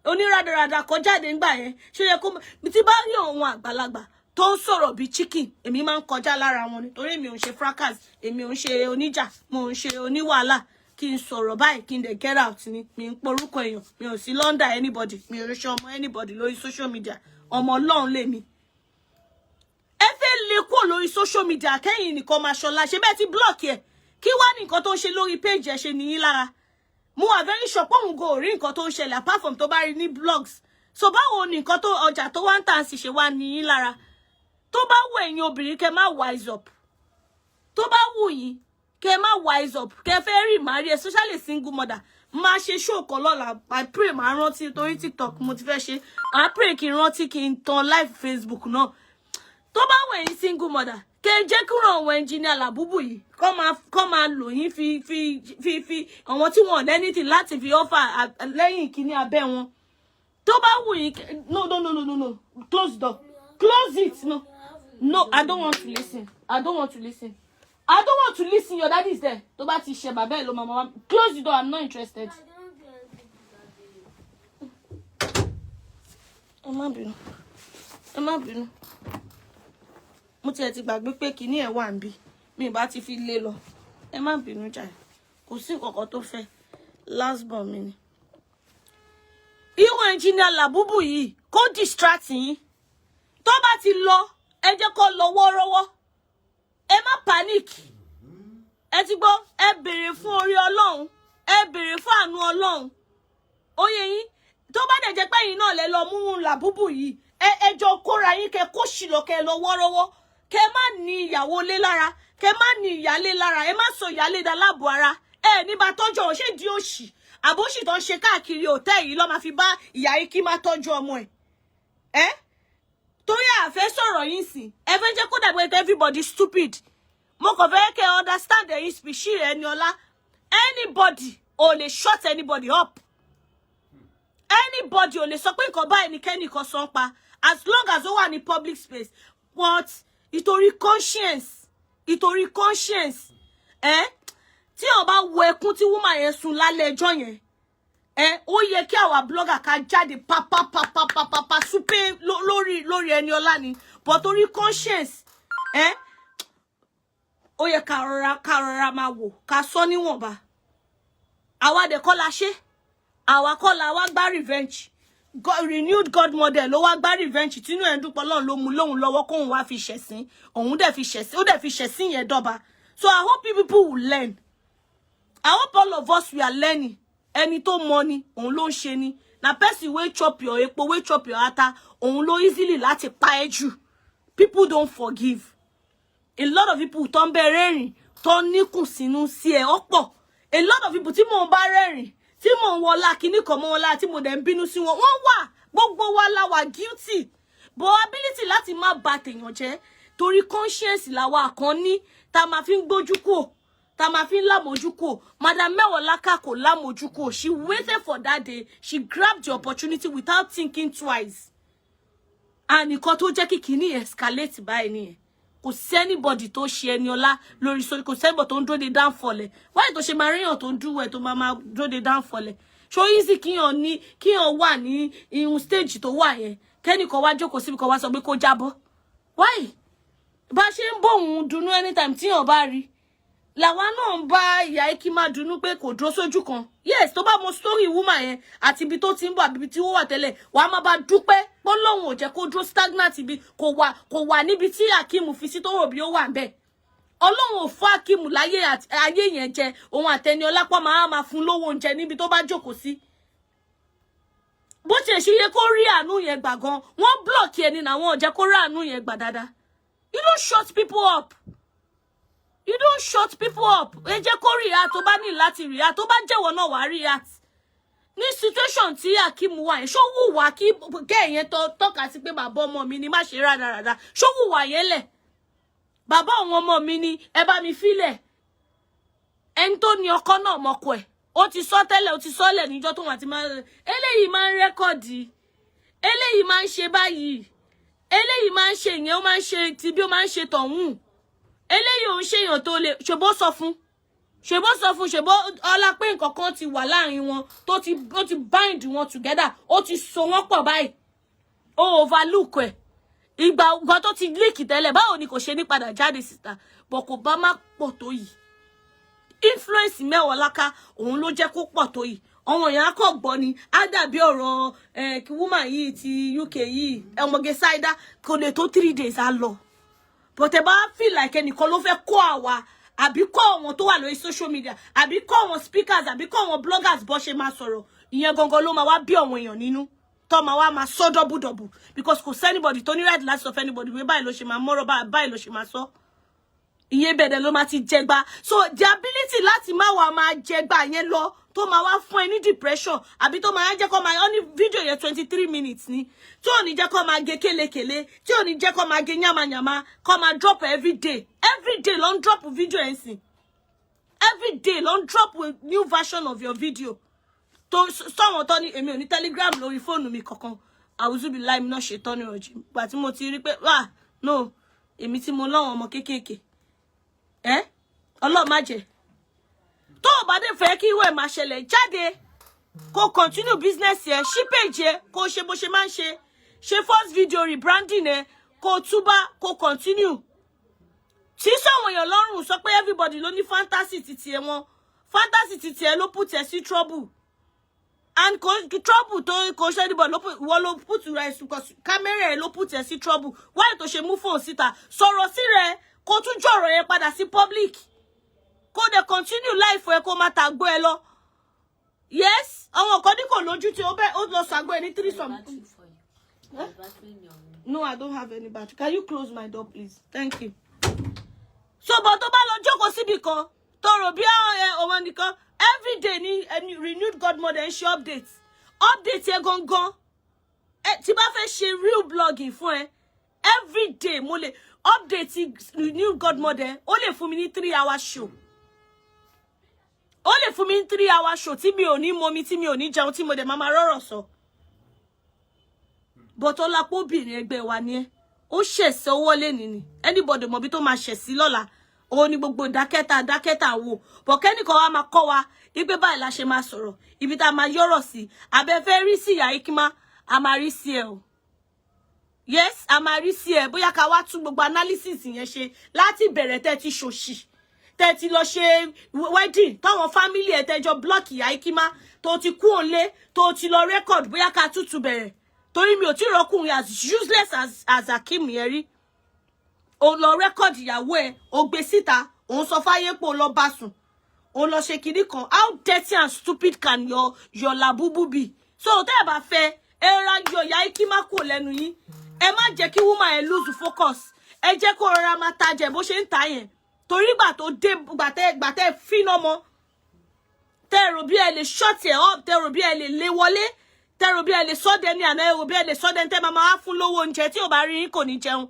oníràdàràdà kọ jáde ńgbà yẹn? Ṣé yẹ kó tí bá rí òun àgbàlagbà tó ń sọ̀rọ̀ bíi chicken, èmi máa ń kọjá lára wọn ni, torí èmi ò ń ṣe fracas, èmi ò ń ṣe oníjà, mo ń ṣe oníwàhálà. Kí n sọ̀rọ̀ báyìí, kí n dẹ̀ get out ni. Mi ń porúkọ èèyàn, mi ò sí under anybody, mi ò ṣe ọmọ anybody lórí social media. Ọmọ Ọlọ́run lèmi. Ẹ fẹ́ lè kúrò lórí social media kẹ́yìn nìkan máa ṣọlá. Ṣe bẹ́ẹ̀ ti block ẹ̀? Kí wá ní nǹkan tó ń ṣe lórí page ẹ̀ ṣe nìyí lára? Mo wà very sure pé òun kò rí nǹkan tó ń ṣẹlẹ̀, apart from tó bá rí ní blogs. So báwo ni nǹkan tó ọjà tó wá ń tà sí ṣe wá nìyí lára? Tó bá wù ẹ̀yin obìnrin, kẹ́ má wise up. Tó bá wù yín, kẹ́ má wise up, kẹ́ fẹ́ rí marry, especially single mother. Máa ṣe show kan lọ́la. I pray máa rántí, torí TikTok mo ti fẹ́ ṣe. I pray kí n rántí kí n tan live Facebook náà. Tó bá wù ẹ̀yin single mother, kẹ́ jẹ́ kúrò àwọn engineer làbúbù yìí, kọ́ máa lò yín fi àwọn tí wọ́n anything láti fi offer lẹ́yìn ìkíní abẹ́ wọn. Tó bá wù yín. No, no, no, no, no, no, close the door, close it. No, no, I don't want to listen. I don't want to listen. I don't want to listen. Your daddy is there. Tó bá ti ṣe bàbá ẹ̀ ló máa máa. Close the door. I'm not interested. Ẹ má bínú, ẹ má bínú. Mo tiẹ̀ ti gbàgbé pé kinní ẹ̀ wà níbí. Mi ì bá ti fi lé lọ. Ẹ má bínú jàre. Kò sí nǹkan tó fẹ́, last born mi ni. Irú engineer làbúbù yìí kó distract yín, tó bá ti lọ, ẹ jẹ́ kó lọ wọ́ọ́rọ́wọ́. Ẹ má panic. Ẹ ti gbọ́? Ẹ béèrè fún orí Ọlọ́run, ẹ béèrè fún àánú Ọlọ́run. Ó yé yín? Tó bá dẹ̀ jẹ́ pé ẹ̀yin náà lẹ lọ mú làbúbù yìí, ẹ jọ kóra yín, kẹ kó sì lọ, kẹ lọ wọ́ọ́rọ́wọ́, kẹ má ní ìyàwó lé lára, kẹ má ní ìyálé lára. Ẹ má sọ ìyálé dá láàbò ara ẹ ní bá tọ́jú ọ̀. Ṣé di òṣì àbóṣì tó ń ṣe káàkiri òtẹ́ yìí lọ́ máa fi bá ìyá yìí kí má tọ́jú ọmọ ẹ̀? Ẹ́ torí àfẹ́ sọ̀rọ̀ yín sí, ẹ fẹ́ jẹ́ kó dàbí pé everybody stupid. Mo kàn fẹ́ kẹ́ understand ẹ̀yin species Ẹniọlá, anybody ò lè shut anybody up. Anybody ò lè sọ pé nǹkan báyìí ni kẹ́nìkan sọ ń pa, as long as ó wà ní public space. But ìtorí conscience ẹ, tí wọn bá wo ẹkún tí woman yẹn sun lálẹ́ ẹjọ́ yẹn ẹ, ó yẹ kí àwa blogger ká jáde papapapapapa súpé lórí Ẹniọlá ni. But torí conscience ẹ, ó yẹ ká rọra máa wò, ká sọ níwọ̀nba. Àwa dẹ̀ kọ́ la ṣe, àwa kọ́ la wá gbá revenge. God, renewed God model ló wá gbá revenge tínú ẹ̀ ń dúpọ̀. Lọ́run ló mú lóhun lọ́wọ́ kóun wá fi ṣẹ̀sín, òun dẹ̀ fi ṣẹ̀sín, ó dẹ̀ fi ṣẹ̀sín yẹn dọ́ba. So I hope you people will learn. I hope all of us, we are learning. Ẹni tó mọ ni òun ló ń ṣe ni. Na person wey chop your epo, wey chop your ata, òun ló easily láti pa ẹ́ jù. People don't forgive. A lot of people tó ń bẹ rẹ́rìn, tó ń níkùn sínú sí ẹ ọ̀pọ̀. A lot of people tí mò ń bá rẹ́rìn, tí mò ń wọlá kíní kan mọ́ wọlá, tí mo dẹ̀ ń bínú sí wọn, wọ́n wà. Gbogbo wa la wà guilty, but ability láti má bà tèèyàn jẹ́ torí conscience làwa kan ní, tá máa fi ń gbójú kúò, tá máa fi ń lámójú kúò. Madam Mewolaka kò lámójú kúò. She waited for that day. She grabbed the opportunity without thinking twice, and nǹkan tó jẹ́ kí kinní escalate báyìí nìyẹn. Kò sí anybody tó ṣe Ẹniọlá lórí sórí, kò sí anybody tó ń dúró de downfall ẹ̀. Wáyé tó ṣe máa ríyàn tó ń dúró ẹ̀, tó máa máa dúró de downfall ẹ̀? Ṣó easy kíyàn ní kíyàn wà ní irun stage tó wà yẹn, kẹ́nìkan wá jókòó síbi kan, wá sọ pé kó jábọ́? Wáyé bá ṣe ń bóun dunnú anytime tíyàn bá rí, làwa náà ń bá ìyá Eki máa dunnú pé kò dúró sójú kan. Yes, tó bá mọ story woman yẹn àti ibi tó ti ń bọ̀ àbí ibi tí ó wà tẹ́lẹ̀, wàá má bá dúpẹ́ pé lóun ò jẹ́ kó dúró stagnant ibi kò wà níbi tí Akeem fi sí tó rò bí ó wà ń bẹ̀. Ọlọ́run ò fún Akeem láyé ayé yẹn jẹ. Òun àtẹni ọlápá máa máa fún lówó oúnjẹ níbi tó bá jókòó sí. Bó tiẹ̀ ṣe yẹ kó rí àánú yẹn gbà gan, wọ́n block ẹni náà, wọn ò jẹ́ kó rí àánú yẹn gbà dáadáa. You don't shut people up. You don't shut people up. Ẹ jẹ́ kó react. Tó bá ní láti react, tó bá jẹ́wọ́ náà, wàá react. Ní situation tí Akeem wà yẹn, ṣó wùwà kí kẹ́ yẹn tọ́ka sí pé bàbá ọmọ mi ni, má ṣe rádaràda? Ṣó wùwà yẹn lẹ̀? Bàbá àwọn ọmọ mi ni, ẹ bá mi fílẹ̀. Ẹni tó ní ọkọ náà mọ́kọ ẹ̀, ó ti sọ tẹ́lẹ̀, ó ti sọ́lẹ̀ níjọ́ tó wà tí máa eléyìí máa ń record, eléyìí máa ń ṣe báyìí, eléyìí máa ń ṣe ìyẹn, ó máa ń ṣe ti bí ó máa ń ṣe tọ̀hún. Eléyìí ò ń ṣèyàn tó lè ṣèbó sọ fún, ṣèbó sọ fún, ṣèbó ọlá pé nǹkan kan ti wà láàrin wọn tó ti, ó ti bind wọn together, ó ti so wọ́n pọ̀ báyìí. Ó overlook ẹ̀. Ìgbà nǹkan tó ti leak tẹ́lẹ̀, báwo ni kò ṣe ní padà jáde síta? Bọ̀ kò bá má pọ̀ tó yìí. Influence Mewolaka, òun ló jẹ́ kó pọ̀ tó yìí. Àwọn èèyàn á kọ̀ gbọ́ ni, á dàbí ọ̀rọ̀ kí woman yìí ti UK yìí, ọmọge Saida, kò lè tó 3 days, á lọ. But ẹ bá feel like ẹnìkan ló fẹ́ kó àwa, àbí kọ́ àwọn tó wà lórí social media, àbí kọ́ àwọn speakers, àbí kọ́ àwọn bloggers bó ṣe máa sọ̀rọ̀, ìyẹn gangan ló máa wá bí àwọn èèyàn nínú, tó máa wá máa sọ double, because kò sí anybody tó ní right láti sọ fún anybody pé báyìí ló ṣe máa mọ́rọ̀, báyìí ló ṣe máa sọ. Ìyẹn bẹ̀rẹ̀ ló máa ti jẹgba. So the ability láti má wà máa jẹgba yẹn lọ, tó máa wá fún ẹ ní depression, àbí tó máa jẹ́ kó máa ọ ní fídíò yẹn 23 minutes ni, tí ò ní jẹ́ kó máa gé kélekèle, tí ò ní jẹ́ kó máa gé yàmàyàmà, kó máa drop every day, every day ló ń drop video ẹ̀ sìn. Every day ló ń drop a new version of your video. Tó sọ̀wọ́n tó ní èmi ò ní Telegram lórí fóònù mi kankan. Àwùjọ láì mi náà ṣe tọ́ ní ọ̀jì gbà tí mo ti rí pé, ah no, èmi tí mo lọ́wọ́n ọmọ kéékèèké ẹ, Ọlọ́run má jẹ́. Tó o bá dé fẹ́ kí ìwé máa ṣẹlẹ̀, jáde kó continue business ẹ, ṣí page ẹ, kó ṣe bó ṣe máa ń ṣe, ṣe first video rebranding ẹ, kó túbá, kó continue tí sọ̀wọ̀n èèyàn lọ́rùn. Sọ pé everybody ló ní fantasy titi ẹ wọn, fantasy titi ẹ ló put ẹ sí trouble, and kò trouble tó kò ṣe anybody ló put, ìwọ ló put rẹ, because camera ẹ ló put ẹ sí trouble. Why tó ṣe mú phone síta sọ̀rọ̀ sí rẹ, kó tún jọ̀rọ̀ yẹn padà sí public, kó dẹ̀ continue life ẹ, kó má tàgbó ẹ lọ? Yes, àwọn kan ní kò lójú tí ó bẹ, ó lọ sàgbó ẹ ní three some. Battery for you. There's battery in your room. No, I don't have any battery. Can you close my door, please? Thank you. So, but tó bá lọ jókòó síbì kan, tó rò bí ọmọ nìkan, everyday ní ẹni renewed godmother ń ṣe update. Update yẹn gangan. Ẹ tí bá fẹ́ ṣe real blogging fún ẹ, everyday mo lè update renewed godmother, ó lè fún mi ní 3 hour show. Ó lè fún mi ní 3 hour show tí mi ò ní mọmi, tí mi ò ní jẹun, tí mo dẹ̀ máa máa rọ̀rọ̀ sọ. But ọlápọ̀, obìnrin ẹgbẹ́ wa ni ẹ́. Ó ṣẹ̀ṣẹ̀ owó lẹ́ni ni, anybody mọ̀ bí tó máa ṣẹ̀ sí lọ́la. Òun ni gbogbo dákẹ́tà dákẹ́tà wò bọ̀, kẹ́nìkan wa máa kọ́ wa wípé báyìí la ṣe máa sọ̀rọ̀, ibi tá a máa yọ̀rọ̀ sí. Abẹ́fẹ́ rí sí ìyá Ikima, a máa rí sí ẹ o. Yes, a máa rí sí ẹ. Bóyá ká wá tún gbogbo analysis yẹn ṣe láti bẹ̀rẹ̀. Tẹ́ ti ṣòṣì, tẹ́ ti lọ ṣe wedding táwọn family ẹ̀ tẹ́jọ block ìyá Ikima, tó ti kú òǹlé, tó ti lọ record, bóyá ká tútù bẹ̀rẹ̀, torí mi ò tí rọkùnrin as useless as Akeem yẹn rí. O lọ record ìyàwó ẹ̀, o gbé síta, òun sọ fáyé pé o lọ bá sùn, o lọ ṣe kinní kan. How dirty and stupid can your labubu be? So tẹ́ ẹ bá fẹ́, ẹ ra yọ ìyá Ikima kúrò lẹ́nu yín. Ẹ má jẹ́ kí woman ẹ lose focus. Ẹ jẹ́ kó rọra máa tajẹ̀ bó ṣe ń ta yẹn, torí gbà tó dé, gbàtẹ́ fínà mọ́, tẹ́ rò bí ẹ lè shut ẹ up, tẹ́ rò bí ẹ lè lé wọlé, tẹ́ rò bí ẹ lè sọ́dẹ ní àná, ẹ rò bí ẹ lè sọ́dẹ ní tẹ́ máa máa fún lówó oúnjẹ, tí ò bá rí yín kò ní jẹun.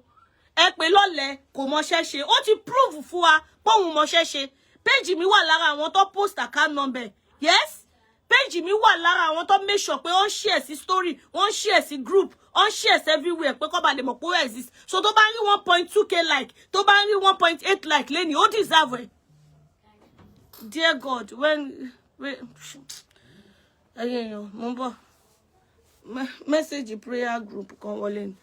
Ẹ pé lọ́lẹ̀, kò mọṣẹ́ ṣe. Ó ti prove fún wa póun mọṣẹ́ ṣe. Péjì mi wà lára àwọn tó post account number. Yes, péjì mi wà lára àwọn tó make sure pé ó ń share sí story, wọ́n ń share sí group, ó ń share sí everywhere, pé kó ba lè mọ̀ pé ó exist. So tó bá ń rí 1.2K like, tó bá ń rí 1.8 like lẹ́ni, ó deserve it. Dear God, when, wait, ẹ̀yin èèyàn, mo ń bọ̀. Message prayer group kan wọlé ni.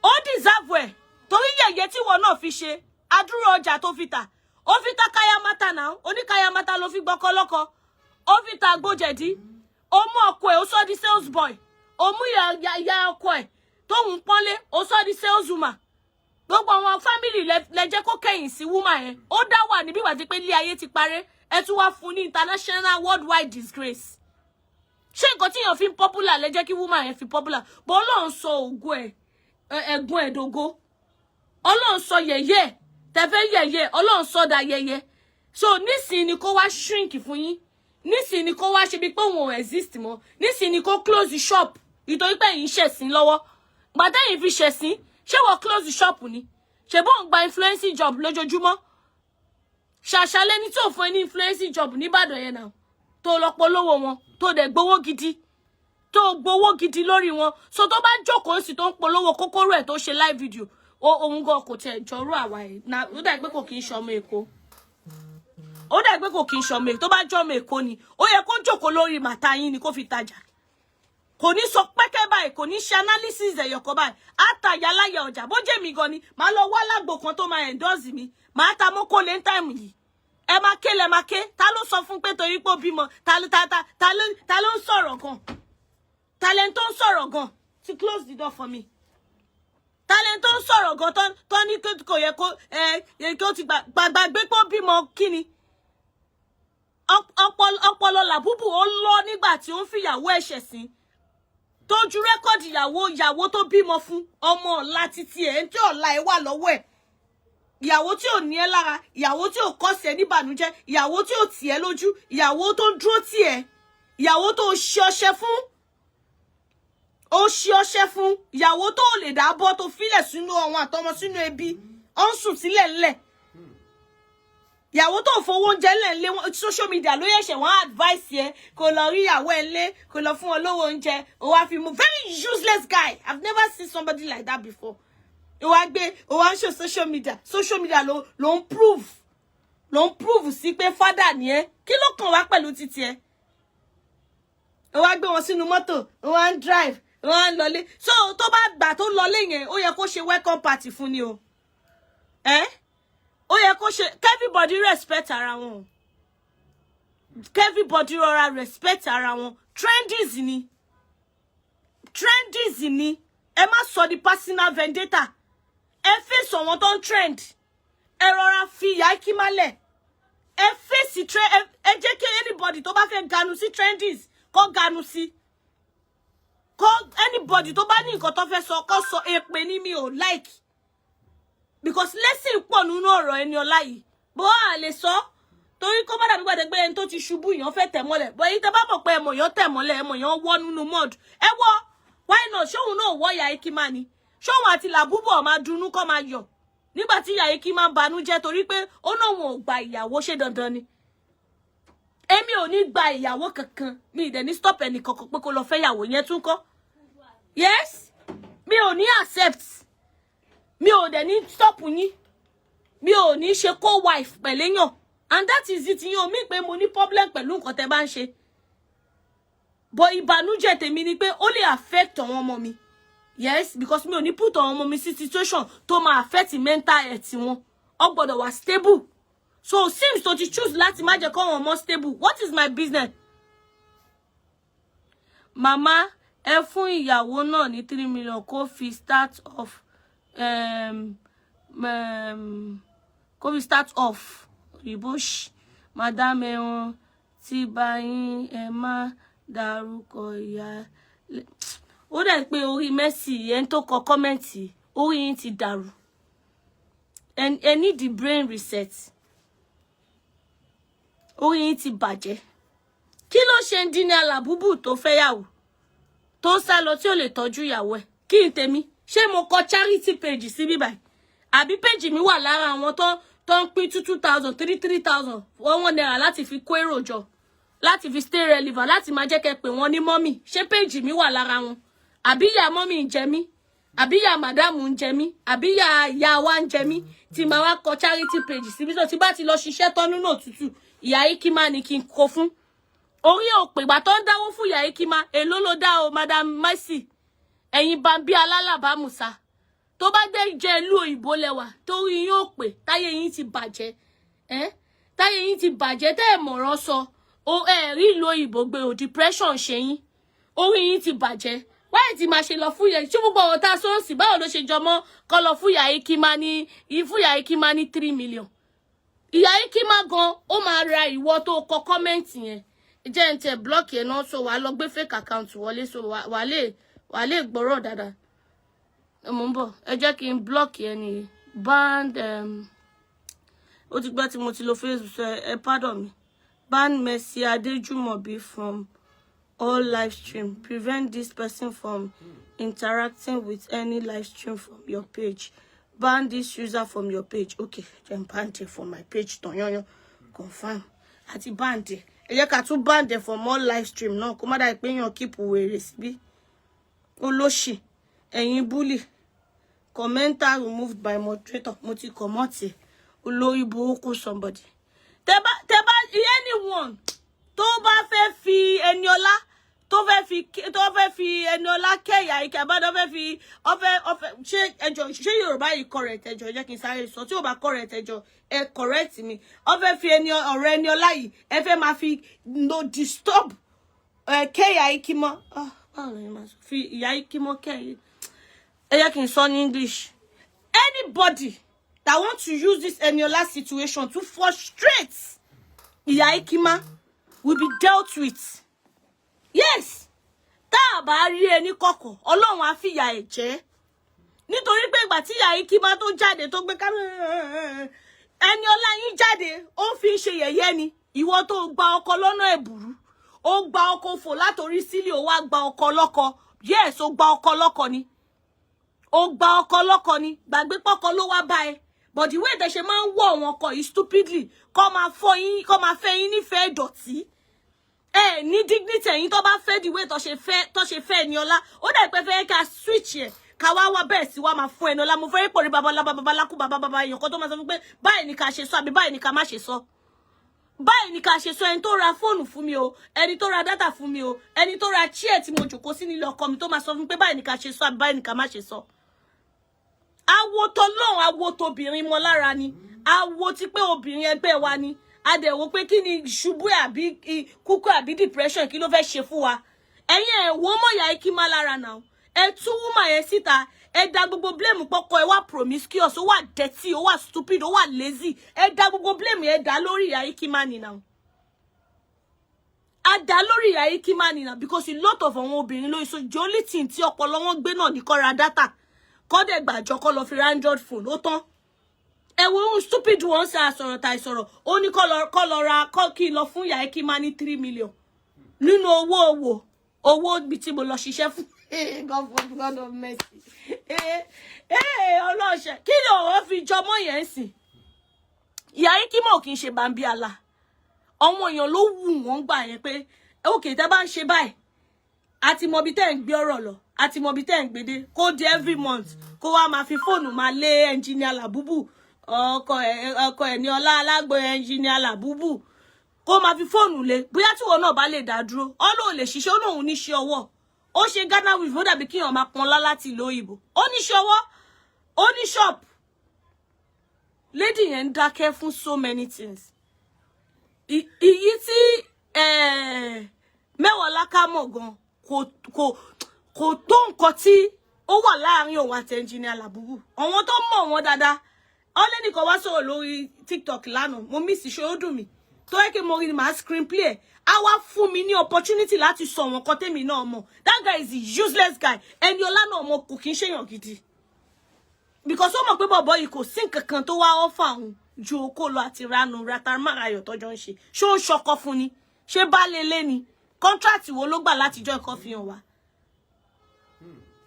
Ó deserve ẹ̀, torí yẹ̀yẹ́ tí wọn náà fi ṣe, adúrò ọjà tó fi tà, ó fi ta káyámátà náà, oníkáyámátà ló fi gbọ́kọ́ lọ́kọ, ó fi ta agbójẹ̀dí, ó mú ọkọ ẹ̀, ó sọ di sales boy, ó mú ìyá ọkọ ẹ̀ tóun pọ́nlé, ó sọ di sales woman. Gbogbo àwọn family lẹ jẹ́ kó kẹ̀yìn sí woman yẹn. Ó dá wà níbí wà tí pé ilé ayé ti parẹ́. Ẹ tún wá fún ní international, worldwide disgrace. Ṣé nǹkan tí èèyàn fi ń popular lẹ jẹ́ kí woman yẹn fi popular? Bó Ọlọ́run sọ ògo ẹ̀, ẹ̀gún ẹ̀ dògo. Ọlọ́run sọ yẹ̀yẹ́ tẹ̀fẹ́ yẹ̀yẹ́, Ọlọ́run sọ dà yẹ̀yẹ́. So nísìnyí ni kó wá shrink fún yín, nísìnyí ni kó wá ṣe bí pé òun ò exist mọ́, nísìnyí ni kó close the shop, ìtorí pé ẹ̀yin ṣẹ̀sín lọ́wọ́. Gbàtẹ́yìn fi ṣẹ̀sín, ṣé wọ́n close the shop ni? Ṣe bó ń gba influencing job lójoojúmọ́? Ṣàṣà lẹni tí ò fún ẹ ní influencing job nìbàdàn yẹn náà, tó lọ polówó wọn, tó dẹ̀ gbowó gidi, tó gbowó gidi lórí wọn. So tó bá jókòó sí, tó ń polówó kókóró ẹ̀, tó ṣe live video, òun gan kò tiẹ̀ jọrú àwa ẹ̀ na. Ó dà pé kò kí ń ṣọmọ Èkó, ó dà pé kò kí ń ṣọmọ Èkó. Tó bá jọmọ Èkó ni, ó yẹ kó jókòó lórí màtá yín ni kó fi tajà. Kò ní sọ pẹ́kẹ́ báyìí, kò ní ṣe analysis ẹ̀yọ̀kọ́ báyìí. Á tajà láyà ọjà. Bó jẹ́ mi gan ni, màá lọ wá lágbo kan tó máa endorse mi, màá ta mọ́kó lé time yìí. Ẹ máa ké lẹ máa ké. Ta ló sọ fún pé torí pé ó bímọ? Ta ló ta ta ta ló ta ló ń sọ̀rọ̀ gan? Talent tó ń sọ̀rọ̀ gan to close the door for me. Talent tó ń sọ̀rọ̀ gan tó ní kò yẹ kó ẹ kí ó ti gbàgbé pé ó bímọ. Kí ni ọpọlọ làbúbù ó lọ nígbà tí ó ń fìyàwó ẹ̀ṣẹ̀ sí, tó ju record ìyàwó tó bímọ fún, ọmọ ọ̀la títí ẹ̀ tí ọ̀la ẹ̀ wà lọ́wọ́ ẹ̀, ìyàwó tí ò ní ẹ lára, ìyàwó tí ò kọ́ sí ẹ níbànújẹ́, ìyàwó tí ò tì ẹ́ lójú, ìyàwó tó ń dúró tì ẹ́, ìyàwó tó ṣe ọṣẹ fún, ó ṣe ọṣẹ fún, ìyàwó tó lè dá bọ́, tó filẹ̀ sínú àwọn àtọmọ sínú ẹbí, ó ń sùn sílẹ̀ ńlẹ̀, ìyàwó tó fowó oúnjẹ ńlẹ̀ ńlẹ̀. Social media ló yẹ̀ṣẹ̀ wọ́n advice ẹ kò lọ rí ìyàwó ẹ ńlẹ̀, kò lọ fún wọn lówó oúnjẹ, ó wá fi mú. Very useless guy. I've never seen somebody like that before. Ó wá gbé, ó wá ń ṣe social media. Social media ló ń prove, ló ń prove sí pé father ni ẹ. Kí ló kàn wá pẹ̀lú títí ẹ? Ó wá gbé wọn sínú mọ́tò, ó wá ń drive, ó wá ń lọlé. So tó bá gbà tó lọlé yẹn, ó yẹ kó ṣe welcome party fún ni o. Ẹ ó yẹ kó ṣe. Everybody respect ara wọn, everybody rọra respect ara wọn. Trendies ni, trendies ni. Ẹ má sọ di personal vendetta. Ẹ fèsì àwọn tó ń trend, ẹ rọra fi ìyá kí málẹ̀. Ẹ fèsì, ẹ jẹ́ kí anybody tó bá fẹ́ ganu sí trendies kó ganu sí, kó anybody tó bá ní nǹkan tó fẹ́ sọ kó sọ. Èpè ní mi ò like, because lesson pọ̀ nínú ọ̀rọ̀ ẹni ọlá yìí, bó a lè sọ, torí kó má dàbí gbàdé pé ẹni tó ti ṣubú èèyàn fẹ́ tẹ̀ mọ́lẹ̀. Bọ́ èyí tẹ́ bá mọ̀ pé ẹmọ̀ èèyàn tẹ̀ mọ́lẹ̀, ẹmọ̀ èèyàn wọ́ nínú mud, ẹ wọ́. Why not? Ṣóun náà wọ́ ìyá Ikima ni? Ṣóun àti làbúbọ̀ máa dunnú, kọ́ máa yọ̀ nígbà tí ìyá Ikima ń banújẹ́ torí pé ó náà wọn ò gba ìyàwó? Ṣé dandan ni? Èmi ò ní gba ìyàwó kankan. Mi ì dẹ̀ ní stop ẹnì kankan pé kó lọ fẹ́ ìyàwó yẹn tún kọ́. Yes, mi ò ní accept, mi ò dẹ̀ ní stop yín, mi ò ní ṣe co-wife pẹ̀léyàn, and that is it. Yín o mi pé mo ní problem pẹ̀lú nǹkan tẹ́ bá ń ṣe, but ìbànújẹ́ tèmi ni pé ó lè affect àwọn ọmọ mi. Yes, because mi ò ní put àwọn ọmọ mi sí situation tó máa affect mental health wọn. Ó gbọ́dọ̀ wà stable. So since tó ti choose láti má jẹ́ kó wọn ọmọ stable, what is my business? Màmá, ẹ fún ìyàwó náà ní 3 million kó fi start off, kó fi start off òyìnbó ṣì. Madam, ẹ̀wọ̀n tí bá yín, ẹ má dárúkọ ìyá. Ó dẹ̀ pé orí Mercy, ẹni tó kọ comment, orí yín ti dàrú. Ẹ need the brain reset. Orí yín ti bàjẹ́. Kí ló ṣe ń dín ní alábùbù tó fẹ́yàwó tó ń sá lọ tí ò lè tọ́jú ìyàwó ẹ̀? Kí n tèmi, ṣé mo kọ charity page sí bíbáyìí, àbí page mi wà lára àwọn tó ń pín two two thousand, three three thousand, one one naira láti fi kó èrò jọ, láti fi stay relevant, láti máa jẹ́ kẹ́ pè wọ́n ní mummy? Ṣé page mi wà lára wọn? Àbí ìyá mummy ń jẹ mí? Àbí ìyá madam ń jẹ mí? Àbí ìyá ìyá wa ń jẹ mí tí màá wá kọ charity page síbi tó ti bá ti lọ ṣiṣẹ́ tán nínú òtútù? Ìyá Ikima ni kí n kó fún. Orí òpè ìgbà tó ń dáwó fún ìyá Ikima, èló ló dá o, Madam Mercy? Ẹ̀yin bambi alálàbámusa, tó bá dé jẹ́ ìlú òyìnbó lẹ́wà, torí yín ò pè, táyé yín ti bàjẹ́ ẹ́, táyé yín ti bàjẹ́, tẹ́ ẹ̀ mọ̀rọ̀ sọ o, ẹ̀ rí ìlú òyìnbó gbé o, depression ṣe yín, orí yín ti bàjẹ́. Wáyé tí máa ṣe lọ fún yẹn, ṣé gbogbo ọ̀rọ̀ tá a sọ́ọ̀sì, báwo ló ṣe jọmọ́ kọ́ lọ fún ìyá Ikima ní, fún ìyá Ikima ní 3 million? Ìyá Ikima gan, ó máa ra ìwọ tó kọ comment yẹn. Jẹ́ ń tẹ block yẹn náà, so wàá lọ gbé fake account wọlé, so wàá lè gbọ́rọ̀ dáadáa. Mo ń bọ̀, ẹ jẹ́ kí n block yẹn ní band. Ó ti gbẹ́ tí mo ti lo Facebook, ẹ pardon mi. Ban Mercy Adejumobi from all live stream. Prevent this person from interacting with any live stream from your page. Ban this user from your page. Okay, then ban it from my page tán yányán. Confirm, àti ban ẹ. Ẹ jẹ́ ká tún ban ẹ from all live stream náà, kó má dà pé èèyàn keep wèrè síbí. Olóṣì, ẹ̀yin bully. Commenter removed by moderator. Mo ti comot ẹ. Olórí burúkú somebody. Tẹ bá anyone tó bá fẹ́ fi Ẹniọlá, tó fẹ́ fi Ẹniọlá kẹyà ike àbádọ́ fẹ́ fi ọfẹ́ ọfẹ́ ṣé ẹjọ́, ṣé Yorùbá yìí correct? Ẹjọ́, jẹ́ kí n sáré sọ. Tí ò bá correct, ẹjọ́, ẹ correct mi. Ó fẹ́ fi ẹni ọ̀rọ̀ Ẹniọlá yìí, ẹ fẹ́ máa fi no disturb ẹ kẹyà ike mọ́. Báwo ni màá sọ fi ìyá ike mọ́ kẹyà? Ẹ jẹ́ kí n sọ ní English. Anybody that want to use this Eniola situation to frustrate ìyá Ikima will be dealt with. Yes, tá a bá rí ẹni kọ̀kọ̀, Ọlọ́run á fìyà ẹ̀ jẹ, nítorí pé ìgbà tí ìyá Ikima tó jáde, tó gbé Ẹniọlá yín jáde, ó fi ń ṣe yẹ̀yẹ́ ni. Ìwọ tó gba ọkọ lọ́nà ẹ̀bùrú, ó gba ọkọ fò látòrí sílẹ̀, ó wá gba ọkọ lọ́kọ. Yes, ó gba ọkọ lọ́kọ ni, ó gba ọkọ lọ́kọ ni. Gbàgbé pọ́kọ ló wá bá ẹ, but the way tẹ ṣe máa ń wọ àwọn ọkọ yìí stupidly, kọ́ máa fọ́ yín, kọ́ máa fẹ́ yín nífẹ̀ẹ́ ìdọ̀tí, ẹ ní dignity. Ẹ̀yin tó bá fẹ́, the way tó ṣe fẹ́ Ẹniọlá, ó dẹ̀ pé fẹ́ ká switch ẹ̀, ká wá wá bẹ́ẹ̀ sí wá máa fún Ẹniọlá. Mo fẹ́ pòrí babalá babaláku bàbá bàbá èèyàn kan tó máa sọ fún pé báyìí ni ká ṣe sọ, àbí báyìí ni ká má ṣe sọ, báyìí ni ká ṣe sọ. Ẹni tó ra fóònù fún mi o, ẹni tó ra data fún mi o, ẹni tó ra chair tí mo jòkó sí nílé ọkọ mi, tó máa sọ fún mi pé báyìí ni ká ṣe sọ, àbí báyìí ni ká má ṣe sọ. Awo tọlọ́run, awo tóbìnrin mọ́ lára ni, awo ti pé obìnrin ẹgbẹ́ wa ni. A dẹ̀ wò pé kí ni ṣubú àbí kúkú àbí depression, kí ló fẹ́ ṣe fún wa? Ẹ̀yin ẹ̀ wò mọ̀ ìyá ikí má lára náà. Ẹ tú woman yẹn síta, ẹ da gbogbo blame pọ́kọ ẹ wá promiscuous, ó wà dirty, ó wà stupid, ó wà lazy. Ẹ da gbogbo blame yẹn dá lórí ìyá ikí má nìyà, a dá lórí ìyá ikí má nìyà, because a lot of àwọn obìnrin lórí so the only thing tí ọpọlọ wọn gbé náà ní kó ra data, kó dẹ̀ gbàjọ, kó lọ fi ra Android phone, ó tán. Ẹ wo ohun stupid wọn ṣe, àsọ̀rọ̀ tà ìsọ̀rọ̀, ó ní kó lọ ra kó kí n lọ fún ìyá ikí má ní 3 million nínú owó owó owó ibi tí mo lọ ṣiṣẹ́ fún. God for God of mercy, ọlọ́ọ̀ṣẹ́, kí ni ọ̀rọ̀ fi jọmọ́ yẹn sìn? Ìyá ikímọ̀ kì í ṣe bambi àlà. Àwọn èèyàn ló wù wọ́n gbà yẹn pé òkè tẹ́ bá ń ṣe báyìí, àti mọ ibi tẹ́ ń gbé ọ̀rọ̀ lọ. Àti mọ̀bí tẹ́ ń gbédé kó di every month, kó wá máa fi fóònù máa lé Engineer Làbúbù, ọkọ ẹ̀, ọkọ ẹ̀ ní ọlá alágbo, Engineer Làbúbù, kó máa fi fóònù lé. Bóyá tí wọn náà bá lè dá dúró, ọ lóun lè ṣiṣẹ́, ó lóun níṣẹ́ ọwọ́. Ó ṣe Ghana weave, ó dàbí kíyàn máa pọnlá láti ìlú òyìnbó. Ó níṣẹ́ ọwọ́, ó ní shop. Lady yẹn ń dákẹ́ fún so many things. Ìyí tí Mẹ́wàáláká mọ̀ gan kò tó nǹkan tí ó wà láàrin òun àti Engineer Làbúbù. Àwọn tó mọ̀ wọ́n dáadáa, ọlẹ́nìkan wá sọ̀rọ̀ lórí TikTok lánàá, mo miss ṣe, ó dùn mí tó yẹ kí mo rí ni màá screen play ẹ̀. Á wá fún mi ní opportunity láti sọ àwọn nǹkan tèmi náà mọ̀. That guy is a useless guy. Ẹni ọlá náà mọ̀ kò kí ń ṣèyàn gidi, because ó mọ̀ pé bọ̀bọ̀ yìí kò sí nǹkan kan tó wá ọ́fà òun ju okó lọ àti ranu ratamarayọ̀ tọ́jọ́ ń ṣe. Ṣó ń ṣọkọ fún ni? Ṣé baálé ilé ni? Contract wo ló gbà látijọ́ nǹkan fi hàn wá?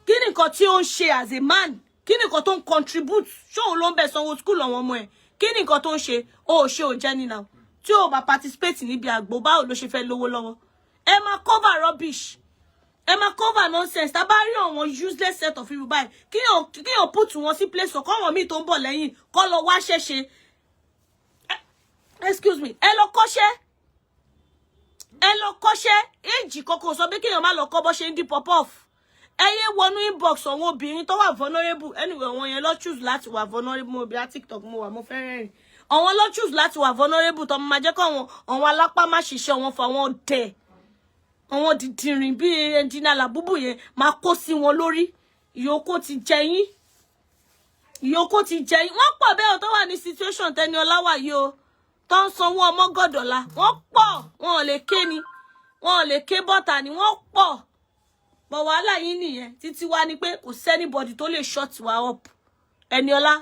Kí ni nǹkan tí ó ń ṣe as a man? Kí ni nǹkan tó ń contribute? Ṣóun ló ń bẹ sanwó school àwọn ọmọ ẹ̀? Kí ni nǹkan tó ń ṣe? Ó ṣe ò jẹ́ nínà tí ò bá participate níbi àgbo, báwo ló ṣe fẹ́ lówó lọ́wọ́? Ẹ máa cover rubbish, ẹ máa cover nonsense. Tá a bá rí àwọn useless set of people báyìí, kíyàn put wọn sí place ọkọ, àwọn míì tó ń bọ̀ lẹ́yìn kọ́ lọ wá ṣẹ́ṣe. Excuse me, ẹ lọ kọ́ṣẹ́, ẹ lọ kọ́ṣẹ́. Èjì kọ́kọ́ sọ pé kéèyàn má lọ kọ́ bó ṣe ń dín puff. Ẹ yé wọnú inbox àwọn obìnrin tó wà vulnerable. Anyway, àwọn yẹn lọ choose láti wà vulnerable. Mo bí a TikTok mo wà, mo fẹ́ rẹ́rìn. Àwọn lọ choose láti wà vulnerable tó máa jẹ́ kó àwọn alápá má ṣiṣẹ́ wọn fún àwọn dẹ̀, àwọn dìdìrìn bíi Engineer Làbúbù yẹn máa kó sí wọn lórí. Ìyókò ti jẹ yín, ìyókò ti jẹ yín. Wọ́n pọ̀ bẹ́ẹ̀ tó wà ní situation tẹni ọlá wà yìí o, tó ń sanwó ọmọ gọ̀dọ̀la. Wọ́n pọ̀, wọn ò lè ké ni, wọn ò lè ké bọ́tà ni, wọ́n pọ̀ bọ̀. Wàhálà yín nìyẹn. Títí wá ni pé kò sí anybody tó lè shut wa up. Ẹniọlá,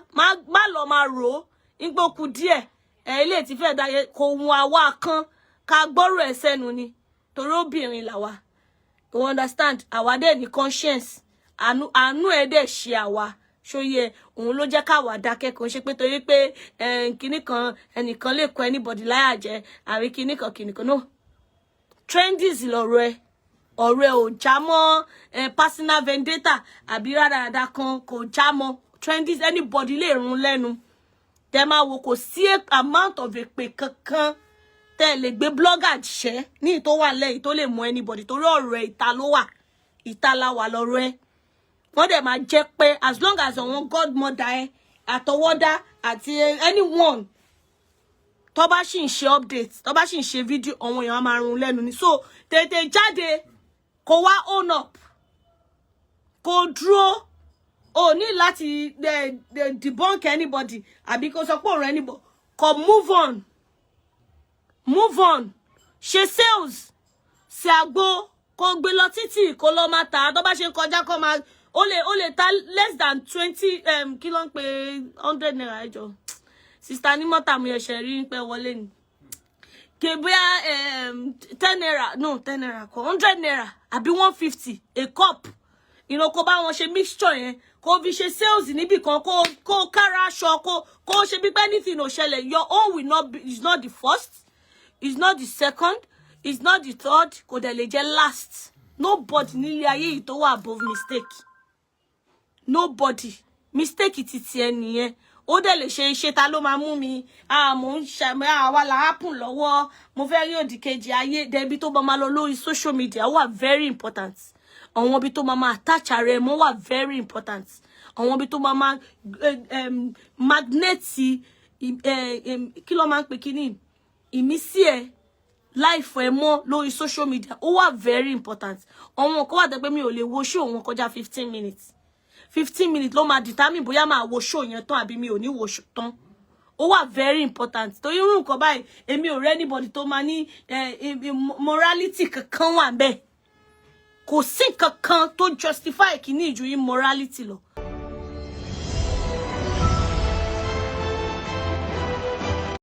má lọ máa rò ó nígbòkú díẹ̀ ẹ̀ ilé tí fẹ́ dáyé kò hun àwa kan ká gbọ́rọ̀ ẹ̀ sẹ́nu ni, torí obìnrin làwa, you understand? Àwa dẹ̀ ní conscience. Àánú ẹ̀ dẹ̀ ṣe àwa ṣóyẹ, òun ló jẹ́ káwa dákẹ́. Kò ń ṣe pé torí pé kinní kan ẹnìkan lè kọ anybody láyà jẹ àbí kinní kan kinní kan. No trendies lọ̀rọ̀ ẹ, ọ̀rọ̀ ẹ ò já mọ́ personal vendetta àbí rádaràda kan, kò já mọ́ trendies. Anybody lè run lẹ́nu tẹ máa wo, kò sí amount of èpè kankan tẹ lè gbé blogger ṣẹ́ ní ìtò wà lẹ́yìn tó lè mú anybody, torí ọ̀rọ̀ ẹ ìta ló wà, ìta la wà lọ́rọ̀ ẹ. Wọ́n dẹ̀ máa jẹ́ pé as long as àwọn godmother ẹ àtọwọ́dá àti anyone tó bá sì ń ṣe update, tó bá sì ń ṣe fídíò, àwọn èèyàn á máa run lẹ́nu ni. So tètè jáde, kó wá own up, kó dúró. O ní láti debunk anybody àbí kó sọ pé òun anybody kó move on, move on. Ṣe sales, ṣe àgbo, kó gbé lọ títì, kó lọ máa tà á. Tó bá ṣe ń kọjá, kó máa ó lè ta less than 20, kí ló ń pè, 100 naira. Ẹjọ sista ní mọ́tà mi ẹ̀ṣẹ̀ rí pẹ́ wọlé ni kè bóyá 10 naira, no, 10 naira kọ, 100 naira àbí 150 a cup. Kó bá wọn ṣe mixture yẹn, kó fi ṣe sales níbì kan, kó kára aṣọ, kó ṣe bí pé anything ò ṣẹlẹ̀. Your own will not be, is not the first, is not the second, is not the third, kò dẹ̀ lè jẹ́ last. Nobody nílé ayé yìí tó wà above mistake, nobody. Mistake ti tiẹ̀ nìyẹn, ó dẹ̀ lè ṣe iṣẹ́. Ta ló máa mú mi? Mò ń ṣàmì àwa là happen lọ́wọ́. Mo fẹ́ rí òdì kejì ayé dẹbi tó bá máa lọ lórí social media wà very important. Àwọn ibi tó máa máa attach ara ẹ mọ́ wà very important. Àwọn ibi tó máa máa magnet, kí ló máa ń pè kíní, ìmísí ẹ, life ẹ mọ́ lórí social media, ó wà very important. Àwọn kan wà tẹ́ pé mi ò lè wo show wọn kọjá 15 minutes. 15 minutes ló máa determine bóyá máa wo show yẹn tán àbí mi ò ní wo show tán. Ó wà very important, torí irú nǹkan báyìí, èmi ò rí anybody tó máa ní morality kankan wà bẹ́ẹ̀. Kò sí kankan tó justify kíní ìjú immorality lọ.